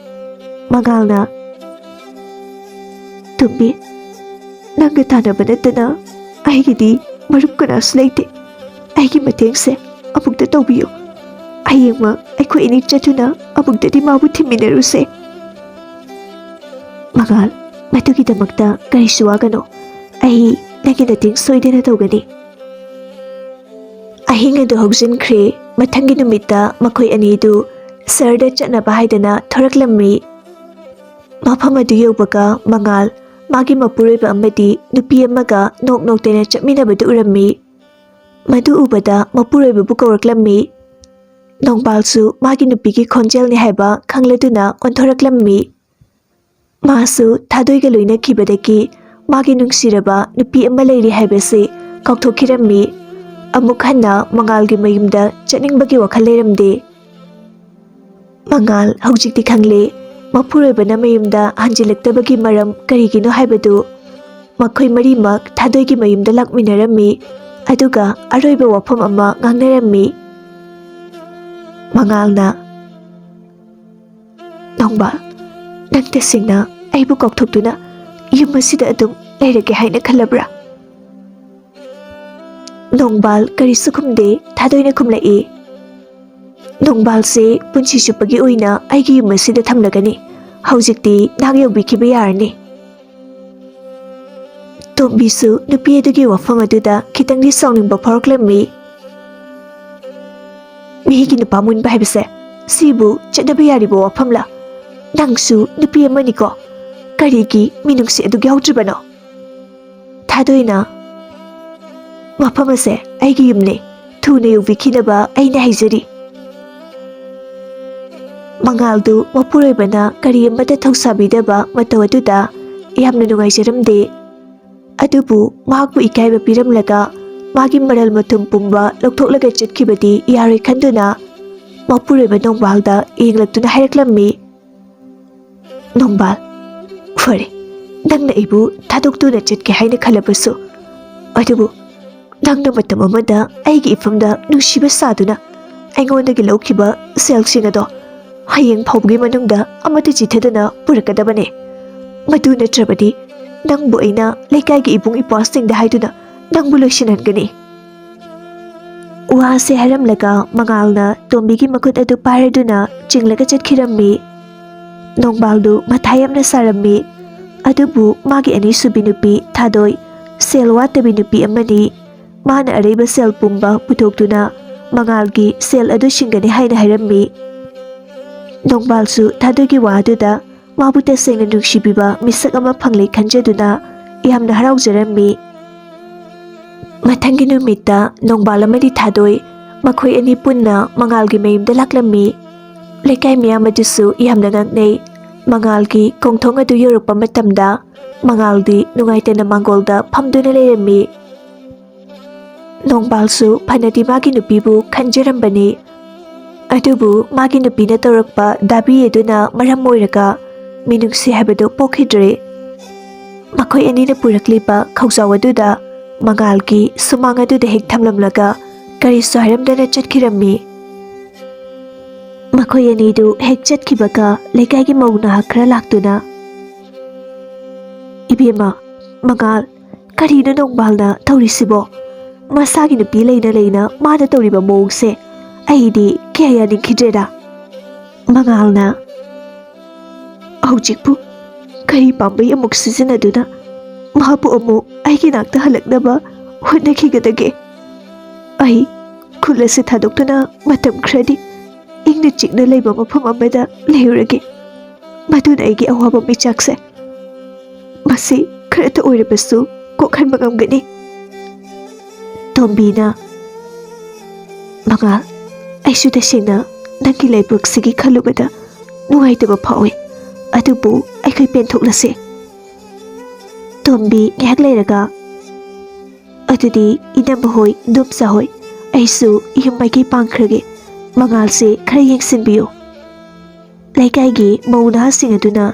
ꯃꯉꯥꯜꯅ, "ꯇꯣꯝꯕꯤ, ꯅꯪꯒ ꯇꯥꯟꯅꯕ ꯅꯠꯇꯅ ꯑꯩꯒꯤꯗꯤ ꯃꯔꯨꯞ ꯀꯅꯥꯁꯨ ꯂꯩꯇꯦ꯫ ꯑꯩꯒꯤ ꯃꯇꯦꯡꯁꯦ ꯑꯃꯨꯛꯇ ꯇꯧꯕꯤꯌꯨ꯫ ꯍꯌꯦꯡꯃꯛ ꯑꯩꯈꯣꯏ ꯑꯅꯤ ꯆꯠꯇꯨꯅ ꯑꯃꯨꯛꯇꯗꯤ ꯃꯥꯕꯨ ꯊꯤꯃꯤꯟꯅꯔꯨꯁꯦ꯫" "ꯃꯉꯥꯜ, ꯃꯗꯨꯒꯤꯗꯃꯛꯇ ꯀꯔꯤꯁꯨ ꯋꯥꯒꯅꯨ꯫ ꯑꯩ ꯅꯪꯒꯤ ꯃꯇꯦꯡ ꯁꯣꯏꯗꯅ ꯇꯧꯒꯅꯤ꯫" ꯑꯍꯤꯡ ꯑꯗꯨ ꯍꯧꯖꯤꯟꯈ꯭ꯔꯦ꯫ ꯃꯊꯪꯒꯤ ꯅꯨꯃꯤꯠꯇ ꯃꯈꯣꯏ ꯑꯅꯤꯗꯨ ꯁꯍꯔꯗ ꯆꯠꯅꯕ ꯍꯥꯏꯗꯅ ꯊꯣꯔꯛꯂꯝꯃꯤ꯫ ꯃꯐꯝ ꯑꯗꯨ ꯌꯧꯕꯒ ꯃꯉꯥꯜ ꯃꯥꯒꯤ ꯃꯄꯨꯔꯣꯏꯕ ꯑꯃꯗꯤ ꯅꯨꯄꯤ ꯑꯃꯒ ꯅꯣꯛ ꯅꯣꯛꯇꯅ ꯆꯠꯃꯤꯟꯅꯕꯗꯨ ꯎꯔꯝꯃꯤ꯫ ꯃꯗꯨ ꯎꯕꯗ ꯃꯄꯨꯔꯣꯏꯕꯕꯨ ꯀꯧꯔꯛꯂꯝꯃꯤ꯫ ꯅꯣꯡꯕꯥꯜꯁꯨ ꯃꯥꯒꯤ ꯅꯨꯄꯤꯒꯤ ꯈꯣꯟꯖꯦꯜꯅꯤ ꯍꯥꯏꯕ ꯈꯪꯂꯗꯨꯅ ꯑꯣꯟꯊꯣꯔꯛꯂꯝꯃꯤ꯫ ꯃꯥꯁꯨ ꯊꯥꯗꯣꯏꯒ ꯂꯣꯏꯅꯈꯤꯕꯗꯒꯤ ꯃꯥꯒꯤ ꯅꯨꯡꯁꯤꯔꯕ ꯅꯨꯄꯤ ꯑꯃ ꯂꯩꯔꯤ ꯍꯥꯏꯕꯁꯤ ꯀꯥꯎꯊꯣꯛꯈꯤꯔꯝꯃꯤ꯫ ꯑꯃꯨꯛ ꯍꯟꯅ ꯃꯉꯥꯜꯒꯤ ꯃꯌꯨꯝꯗ ꯆꯠꯅꯤꯡꯕꯒꯤ ꯋꯥꯈꯜ ꯂꯩꯔꯝꯗꯦ꯫ ꯃꯉꯥꯜ ꯍꯧꯖꯤꯛꯇꯤ ꯈꯪꯂꯦ, ꯃꯄꯨꯔꯣꯏꯕꯅ ꯃꯌꯨꯝꯗ ꯍꯟꯖꯤꯜꯂꯛꯇꯕꯒꯤ ꯃꯔꯝ ꯀꯔꯤꯒꯤꯅꯣ ꯍꯥꯏꯕꯗꯨ꯫ ꯃꯈꯣꯏ ꯃꯔꯤꯃꯛ ꯊꯥꯗꯣꯏꯒꯤ ꯃꯌꯨꯝꯗ ꯂꯥꯛꯃꯤꯟꯅꯔꯝꯃꯤ, ꯑꯗꯨꯒ ꯑꯔꯣꯏꯕ ꯋꯥꯐꯝ ꯑꯃ ꯉꯥꯡꯅꯔꯝꯃꯤ꯫ ꯃꯉꯥꯜꯅ, "ꯅꯣꯡꯕꯥꯜ, ꯅꯪ ꯇꯁꯦꯡꯅ ꯑꯩꯕꯨ ꯀꯥꯎꯊꯣꯛꯇꯨꯅ ꯌꯨꯝ ꯑꯁꯤꯗ ꯑꯗꯨꯝ ꯂꯩꯔꯒꯦ ꯍꯥꯏꯅ ꯈꯜꯂꯕ꯭ꯔꯥ?" ꯅꯣꯡꯕꯥꯜ ꯀꯔꯤꯁꯨ ꯈꯨꯝꯗꯦ꯫ ꯊꯥꯗꯣꯏꯅ ꯈꯨꯝꯂꯛꯏ, "ꯅꯣꯡꯕꯥꯜꯁꯦ ꯄꯨꯟꯁꯤ ꯆꯨꯞꯄꯒꯤ ꯑꯣꯏꯅ ꯑꯩꯒꯤ ꯌꯨꯝ ꯑꯁꯤꯗ ꯊꯝꯂꯒꯅꯤ꯫ ꯍꯧꯖꯤꯛꯇꯤ ꯅꯍꯥꯛ ꯌꯧꯕꯤꯈꯤꯕ ꯌꯥꯔꯅꯤ꯫" ꯇꯣꯝꯕꯤꯁꯨ ꯅꯨꯄꯤ ꯑꯗꯨꯒꯤ ꯋꯥꯐꯝ ꯑꯗꯨꯗ ꯈꯤꯇꯪꯗꯤ ꯁꯥꯎꯅꯤꯡꯕ ꯐꯥꯎꯔꯛꯂꯝꯃꯤ꯫ "ꯃꯤꯒꯤ ꯅꯨꯄꯥ ꯃꯨꯟꯕ ꯍꯥꯏꯕꯁꯦ ꯁꯤꯕꯨ ꯆꯠꯅꯕ ꯌꯥꯔꯤꯕ ꯋꯥꯐꯝꯂꯥ? ꯅꯪꯁꯨ ꯅꯨꯄꯤ ꯑꯃꯅꯤꯀꯣ꯫ ꯀꯔꯤꯒꯤ ꯃꯤꯅꯨꯡꯁꯤ ꯑꯗꯨꯛ ꯌꯥꯎꯗ꯭ꯔꯤꯕꯅꯣ?" ꯊꯥꯗꯣꯏꯅ, "ꯃꯐꯝ ꯑꯁꯦ ꯑꯩꯒꯤ ꯌꯨꯝꯅꯤ꯫ ꯊꯨꯅ ꯌꯧꯕꯤꯈꯤꯅꯕ ꯑꯩꯅ ꯍꯥꯏꯖꯔꯤ꯫" ꯃꯉꯥꯜꯗꯨ ꯃꯄꯨꯔꯣꯏꯕꯅ ꯀꯔꯤ ꯑꯃꯠꯇ ꯊꯧꯁꯥꯕꯤꯗꯕ ꯃꯇꯧ ꯑꯗꯨꯗ ꯌꯥꯝꯅ ꯅꯨꯡꯉꯥꯏꯖꯔꯝꯗꯦ꯫ ꯑꯗꯨꯕꯨ ꯃꯍꯥꯛꯄꯨ ꯏꯀꯥꯏꯕ ꯄꯤꯔꯝꯂꯒ ꯃꯥꯒꯤ ꯃꯔꯜ ꯃꯊꯨꯝ ꯄꯨꯝꯕ ꯂꯧꯊꯣꯛꯂꯒ ꯆꯠꯈꯤꯕꯗꯤ ꯌꯥꯔꯣꯏ ꯈꯟꯗꯨꯅ ꯃꯄꯨꯔꯣꯏꯕ ꯅꯣꯡꯕꯥꯜꯗ ꯌꯦꯡꯂꯛꯇꯨꯅ ꯍꯥꯏꯔꯛꯂꯝꯃꯤ, "ꯅꯣꯡꯕꯥꯜ, ꯐꯔꯦ, ꯅꯪꯅ ꯑꯩꯕꯨ ꯊꯥꯗꯣꯛꯇꯨꯅ ꯆꯠꯀꯦ ꯍꯥꯏꯅ ꯈꯜꯂꯕꯁꯨ, ꯑꯗꯨꯕꯨ ꯅꯪꯅ ꯃꯇꯝ ꯑꯃꯗ ꯑꯩꯒꯤ ꯏꯐꯝꯗ ꯅꯨꯡꯁꯤꯕ ꯁꯥꯗꯨꯅ ꯑꯩꯉꯣꯟꯗꯒꯤ ꯂꯧꯈꯤꯕ ꯁꯦꯜꯁꯤꯡ ꯑꯗꯣ ꯍꯌꯦꯡ ꯐꯥꯎꯕꯒꯤ ꯃꯅꯨꯡꯗ ꯑꯃꯠꯇ ꯆꯤꯊꯗꯅ ꯄꯨꯔꯛꯀꯗꯕꯅꯦ꯫ ꯃꯗꯨ ꯅꯠꯇ꯭ꯔꯕꯗꯤ ꯅꯪꯕꯨ ꯑꯩꯅ ꯂꯩꯀꯥꯏꯒꯤ ꯏꯕꯨꯡ ꯏꯄ꯭ꯋꯥꯁꯤꯡꯗ ꯍꯥꯏꯗꯨꯅ ꯅꯪꯕꯨ ꯂꯣꯏꯁꯤꯟꯍꯟꯒꯅꯤ꯫" ꯋꯥꯁꯦ ꯍꯥꯏꯔꯝꯂꯒ ꯃꯉꯥꯜꯅ ꯇꯣꯝꯕꯤꯒꯤ ꯃꯈꯨꯠ ꯑꯗꯨ ꯄꯥꯏꯔꯗꯨꯅ ꯆꯤꯡꯂꯒ ꯆꯠꯈꯤꯔꯝꯃꯤ꯫ ꯅꯣꯡꯕꯥꯜꯗꯨ ꯃꯊꯥ ꯌꯥꯝꯅ ꯁꯥꯔꯝꯃꯤ꯫ ꯑꯗꯨꯕꯨ ꯃꯥꯒꯤ ꯑꯅꯤꯁꯨꯕꯤ ꯅꯨꯄꯤ ꯊꯥꯗꯣꯏ ꯁꯦꯜ ꯋꯥꯠꯇꯕꯤ ꯅꯨꯄꯤ ꯑꯃꯅꯤ꯫ ꯃꯥꯅ ꯑꯔꯩꯕ ꯁꯦꯜ ꯄꯨꯝꯕ ꯄꯨꯊꯣꯛꯇꯨꯅ ꯃꯉꯥꯜꯒꯤ ꯁꯦꯜ ꯑꯗꯨ ꯁꯤꯡꯒꯅꯤ ꯍꯥꯏꯅ ꯍꯥꯏꯔꯝꯃꯤ꯫ ꯅꯣꯡꯕꯥꯜꯁꯨ ꯊꯥꯗꯣꯏꯒꯤ ꯋꯥ ꯑꯗꯨꯗ ꯃꯥꯕꯨ ꯇꯁꯦꯡꯅ ꯅꯨꯡꯁꯤꯕꯤꯕ ꯃꯤꯁꯛ ꯑꯃ ꯐꯪꯂꯦ ꯈꯟꯖꯗꯨꯅ ꯌꯥꯝꯅ ꯍꯔꯥꯎꯖꯔꯝꯃꯤ꯫ ꯃꯊꯪꯒꯤ ꯅꯨꯃꯤꯠꯇ ꯅꯣꯡꯕꯥꯜ ꯑꯃꯗꯤ ꯊꯥꯗꯣꯏ ꯃꯈꯣꯏ ꯑꯅꯤ ꯄꯨꯟꯅ ꯃꯉꯥꯜꯒꯤ ꯃꯌꯨꯝꯗ ꯂꯥꯛꯂꯝꯃꯤ꯫ ꯂꯩꯀꯥꯏ ꯃꯤꯌꯥꯝ ꯑꯗꯨꯁꯨ ꯌꯥꯝꯅ ꯉꯛꯅꯩ꯫ ꯃꯉꯥꯜꯒꯤ ꯀꯣꯡꯊꯣꯡ ꯑꯗꯨ ꯌꯧꯔꯛꯄ ꯃꯇꯝꯗ ꯃꯉꯥꯜꯗꯤ ꯅꯨꯡꯉꯥꯏꯇꯅ ꯃꯥꯡꯒꯣꯜꯗ ꯐꯝꯗꯨꯅ ꯂꯩꯔꯝꯃꯤ꯫ ꯅꯣꯡꯕꯥꯜꯁꯨ ꯐꯅꯗꯤ ꯃꯥꯒꯤ ꯅꯨꯄꯤꯕꯨ ꯈꯟꯖꯔꯝꯕꯅꯤ꯫ ꯑꯗꯨꯕꯨ ꯃꯥꯒꯤ ꯅꯨꯄꯤꯅ ꯇꯧꯔꯛꯄ ꯗꯥꯕꯤ ꯑꯗꯨꯅ ꯃꯔꯝ ꯑꯣꯏꯔꯒ ꯃꯤꯅꯨꯡꯁꯤ ꯍꯥꯏꯕꯗꯨ ꯄꯣꯛꯈꯤꯗ꯭ꯔꯦ꯫ ꯃꯈꯣꯏ ꯑꯅꯤꯅ ꯄꯨꯔꯛꯂꯤꯕ ꯈꯧꯖꯥꯎ ꯑꯗꯨꯗ ꯃꯉꯥꯜꯒꯤ ꯁꯨꯃꯥꯡ ꯑꯗꯨꯗ ꯍꯦꯛ ꯊꯝꯂꯝꯂꯒ ꯀꯔꯤꯁꯨ ꯍꯥꯏꯔꯝꯗꯅ ꯆꯠꯈꯤꯔꯝꯃꯤ꯫ ꯃꯈꯣꯏ ꯑꯅꯤꯗꯨ ꯍꯦꯛ ꯆꯠꯈꯤꯕꯒ ꯂꯩꯀꯥꯏꯒꯤ ꯃꯧ ꯅꯍꯥ ꯈꯔ ꯂꯥꯛꯇꯨꯅ, "ꯏꯕꯦꯝꯃ, ꯃꯉꯥꯜ, ꯀꯔꯤꯅꯣ ꯅꯣꯡꯕꯥꯜꯅ ꯇꯧꯔꯤꯁꯤꯕꯣ? ꯃꯁꯥꯒꯤ ꯅꯨꯄꯤ ꯂꯩꯅ ꯂꯩꯅ ꯃꯥꯅ ꯇꯧꯔꯤꯕ ꯃꯑꯣꯡꯁꯦ ꯑꯩꯗꯤ ꯀꯌꯥ ꯌꯥꯅꯤꯡꯈꯤꯗ꯭ꯔꯦꯗ꯫" ꯃꯉꯥꯜꯅ, "ꯍꯧꯖꯤꯛꯄꯨ ꯀꯔꯤ ꯄꯥꯝꯕꯩ ꯑꯃꯨꯛ ꯁꯤꯖꯤꯟꯅꯗꯨꯅ ꯃꯍꯥꯛꯄꯨ ꯑꯃꯨꯛ ꯑꯩꯒꯤ ꯅꯥꯛꯇ ꯍꯜꯂꯛꯅꯕ ꯍꯣꯠꯅꯈꯤꯒꯗꯒꯦ? ꯑꯩ ꯈꯨꯜ ꯑꯁꯤ ꯊꯥꯗꯣꯛꯇꯨꯅ ꯃꯇꯝ ꯈꯔꯗꯤ ꯏꯪꯅ ꯆꯤꯛꯅ ꯂꯩꯕ ꯃꯐꯝ ꯑꯃꯗ ꯂꯩꯔꯨꯔꯒꯦ꯫ ꯃꯗꯨꯅ ꯑꯩꯒꯤ ꯑꯋꯥꯕ ꯃꯩꯆꯥꯛꯁꯦ꯫ ꯃꯁꯤ ꯈꯔꯇ ꯑꯣꯏꯔꯕꯁꯨ ꯀꯣꯛꯍꯟꯕ ꯉꯝꯒꯅꯤ꯫ ꯇꯣꯝꯕꯤꯅ, "ꯃꯉꯥꯜ, ꯑꯩꯁꯨ ꯇꯁꯦꯡꯅ ꯅꯪꯒꯤ ꯂꯥꯏꯕꯛꯁꯤꯒꯤ ꯈꯜꯂꯨꯕꯗ ꯅꯨꯡꯉꯥꯏꯇꯕ ꯐꯥꯎꯏ, ꯑꯗꯨꯕꯨ ꯑꯩꯈꯣꯏ ꯄꯦꯟꯊꯣꯛꯂꯁꯦ꯫" ꯇꯣꯝꯕꯤ ꯉꯥꯏꯍꯥꯛ ꯂꯩꯔꯒ, "ꯑꯗꯨꯗꯤ ꯏꯅꯝꯃ ꯍꯣꯏ, ꯏꯗꯣꯝꯆꯥ ꯍꯣꯏ, ꯑꯩꯁꯨ ꯌꯨꯝ ꯃꯥꯏꯀꯩ ꯄꯥꯡꯈ꯭ꯔꯒꯦ꯫ ꯃꯉꯥꯜꯁꯦ ꯈꯔ ꯌꯦꯡꯁꯤꯟꯕꯤꯌꯨ꯫ ꯂꯩꯀꯥꯏꯒꯤ ꯃꯧ ꯅꯍꯥꯁꯤꯡ ꯑꯗꯨꯅ꯫"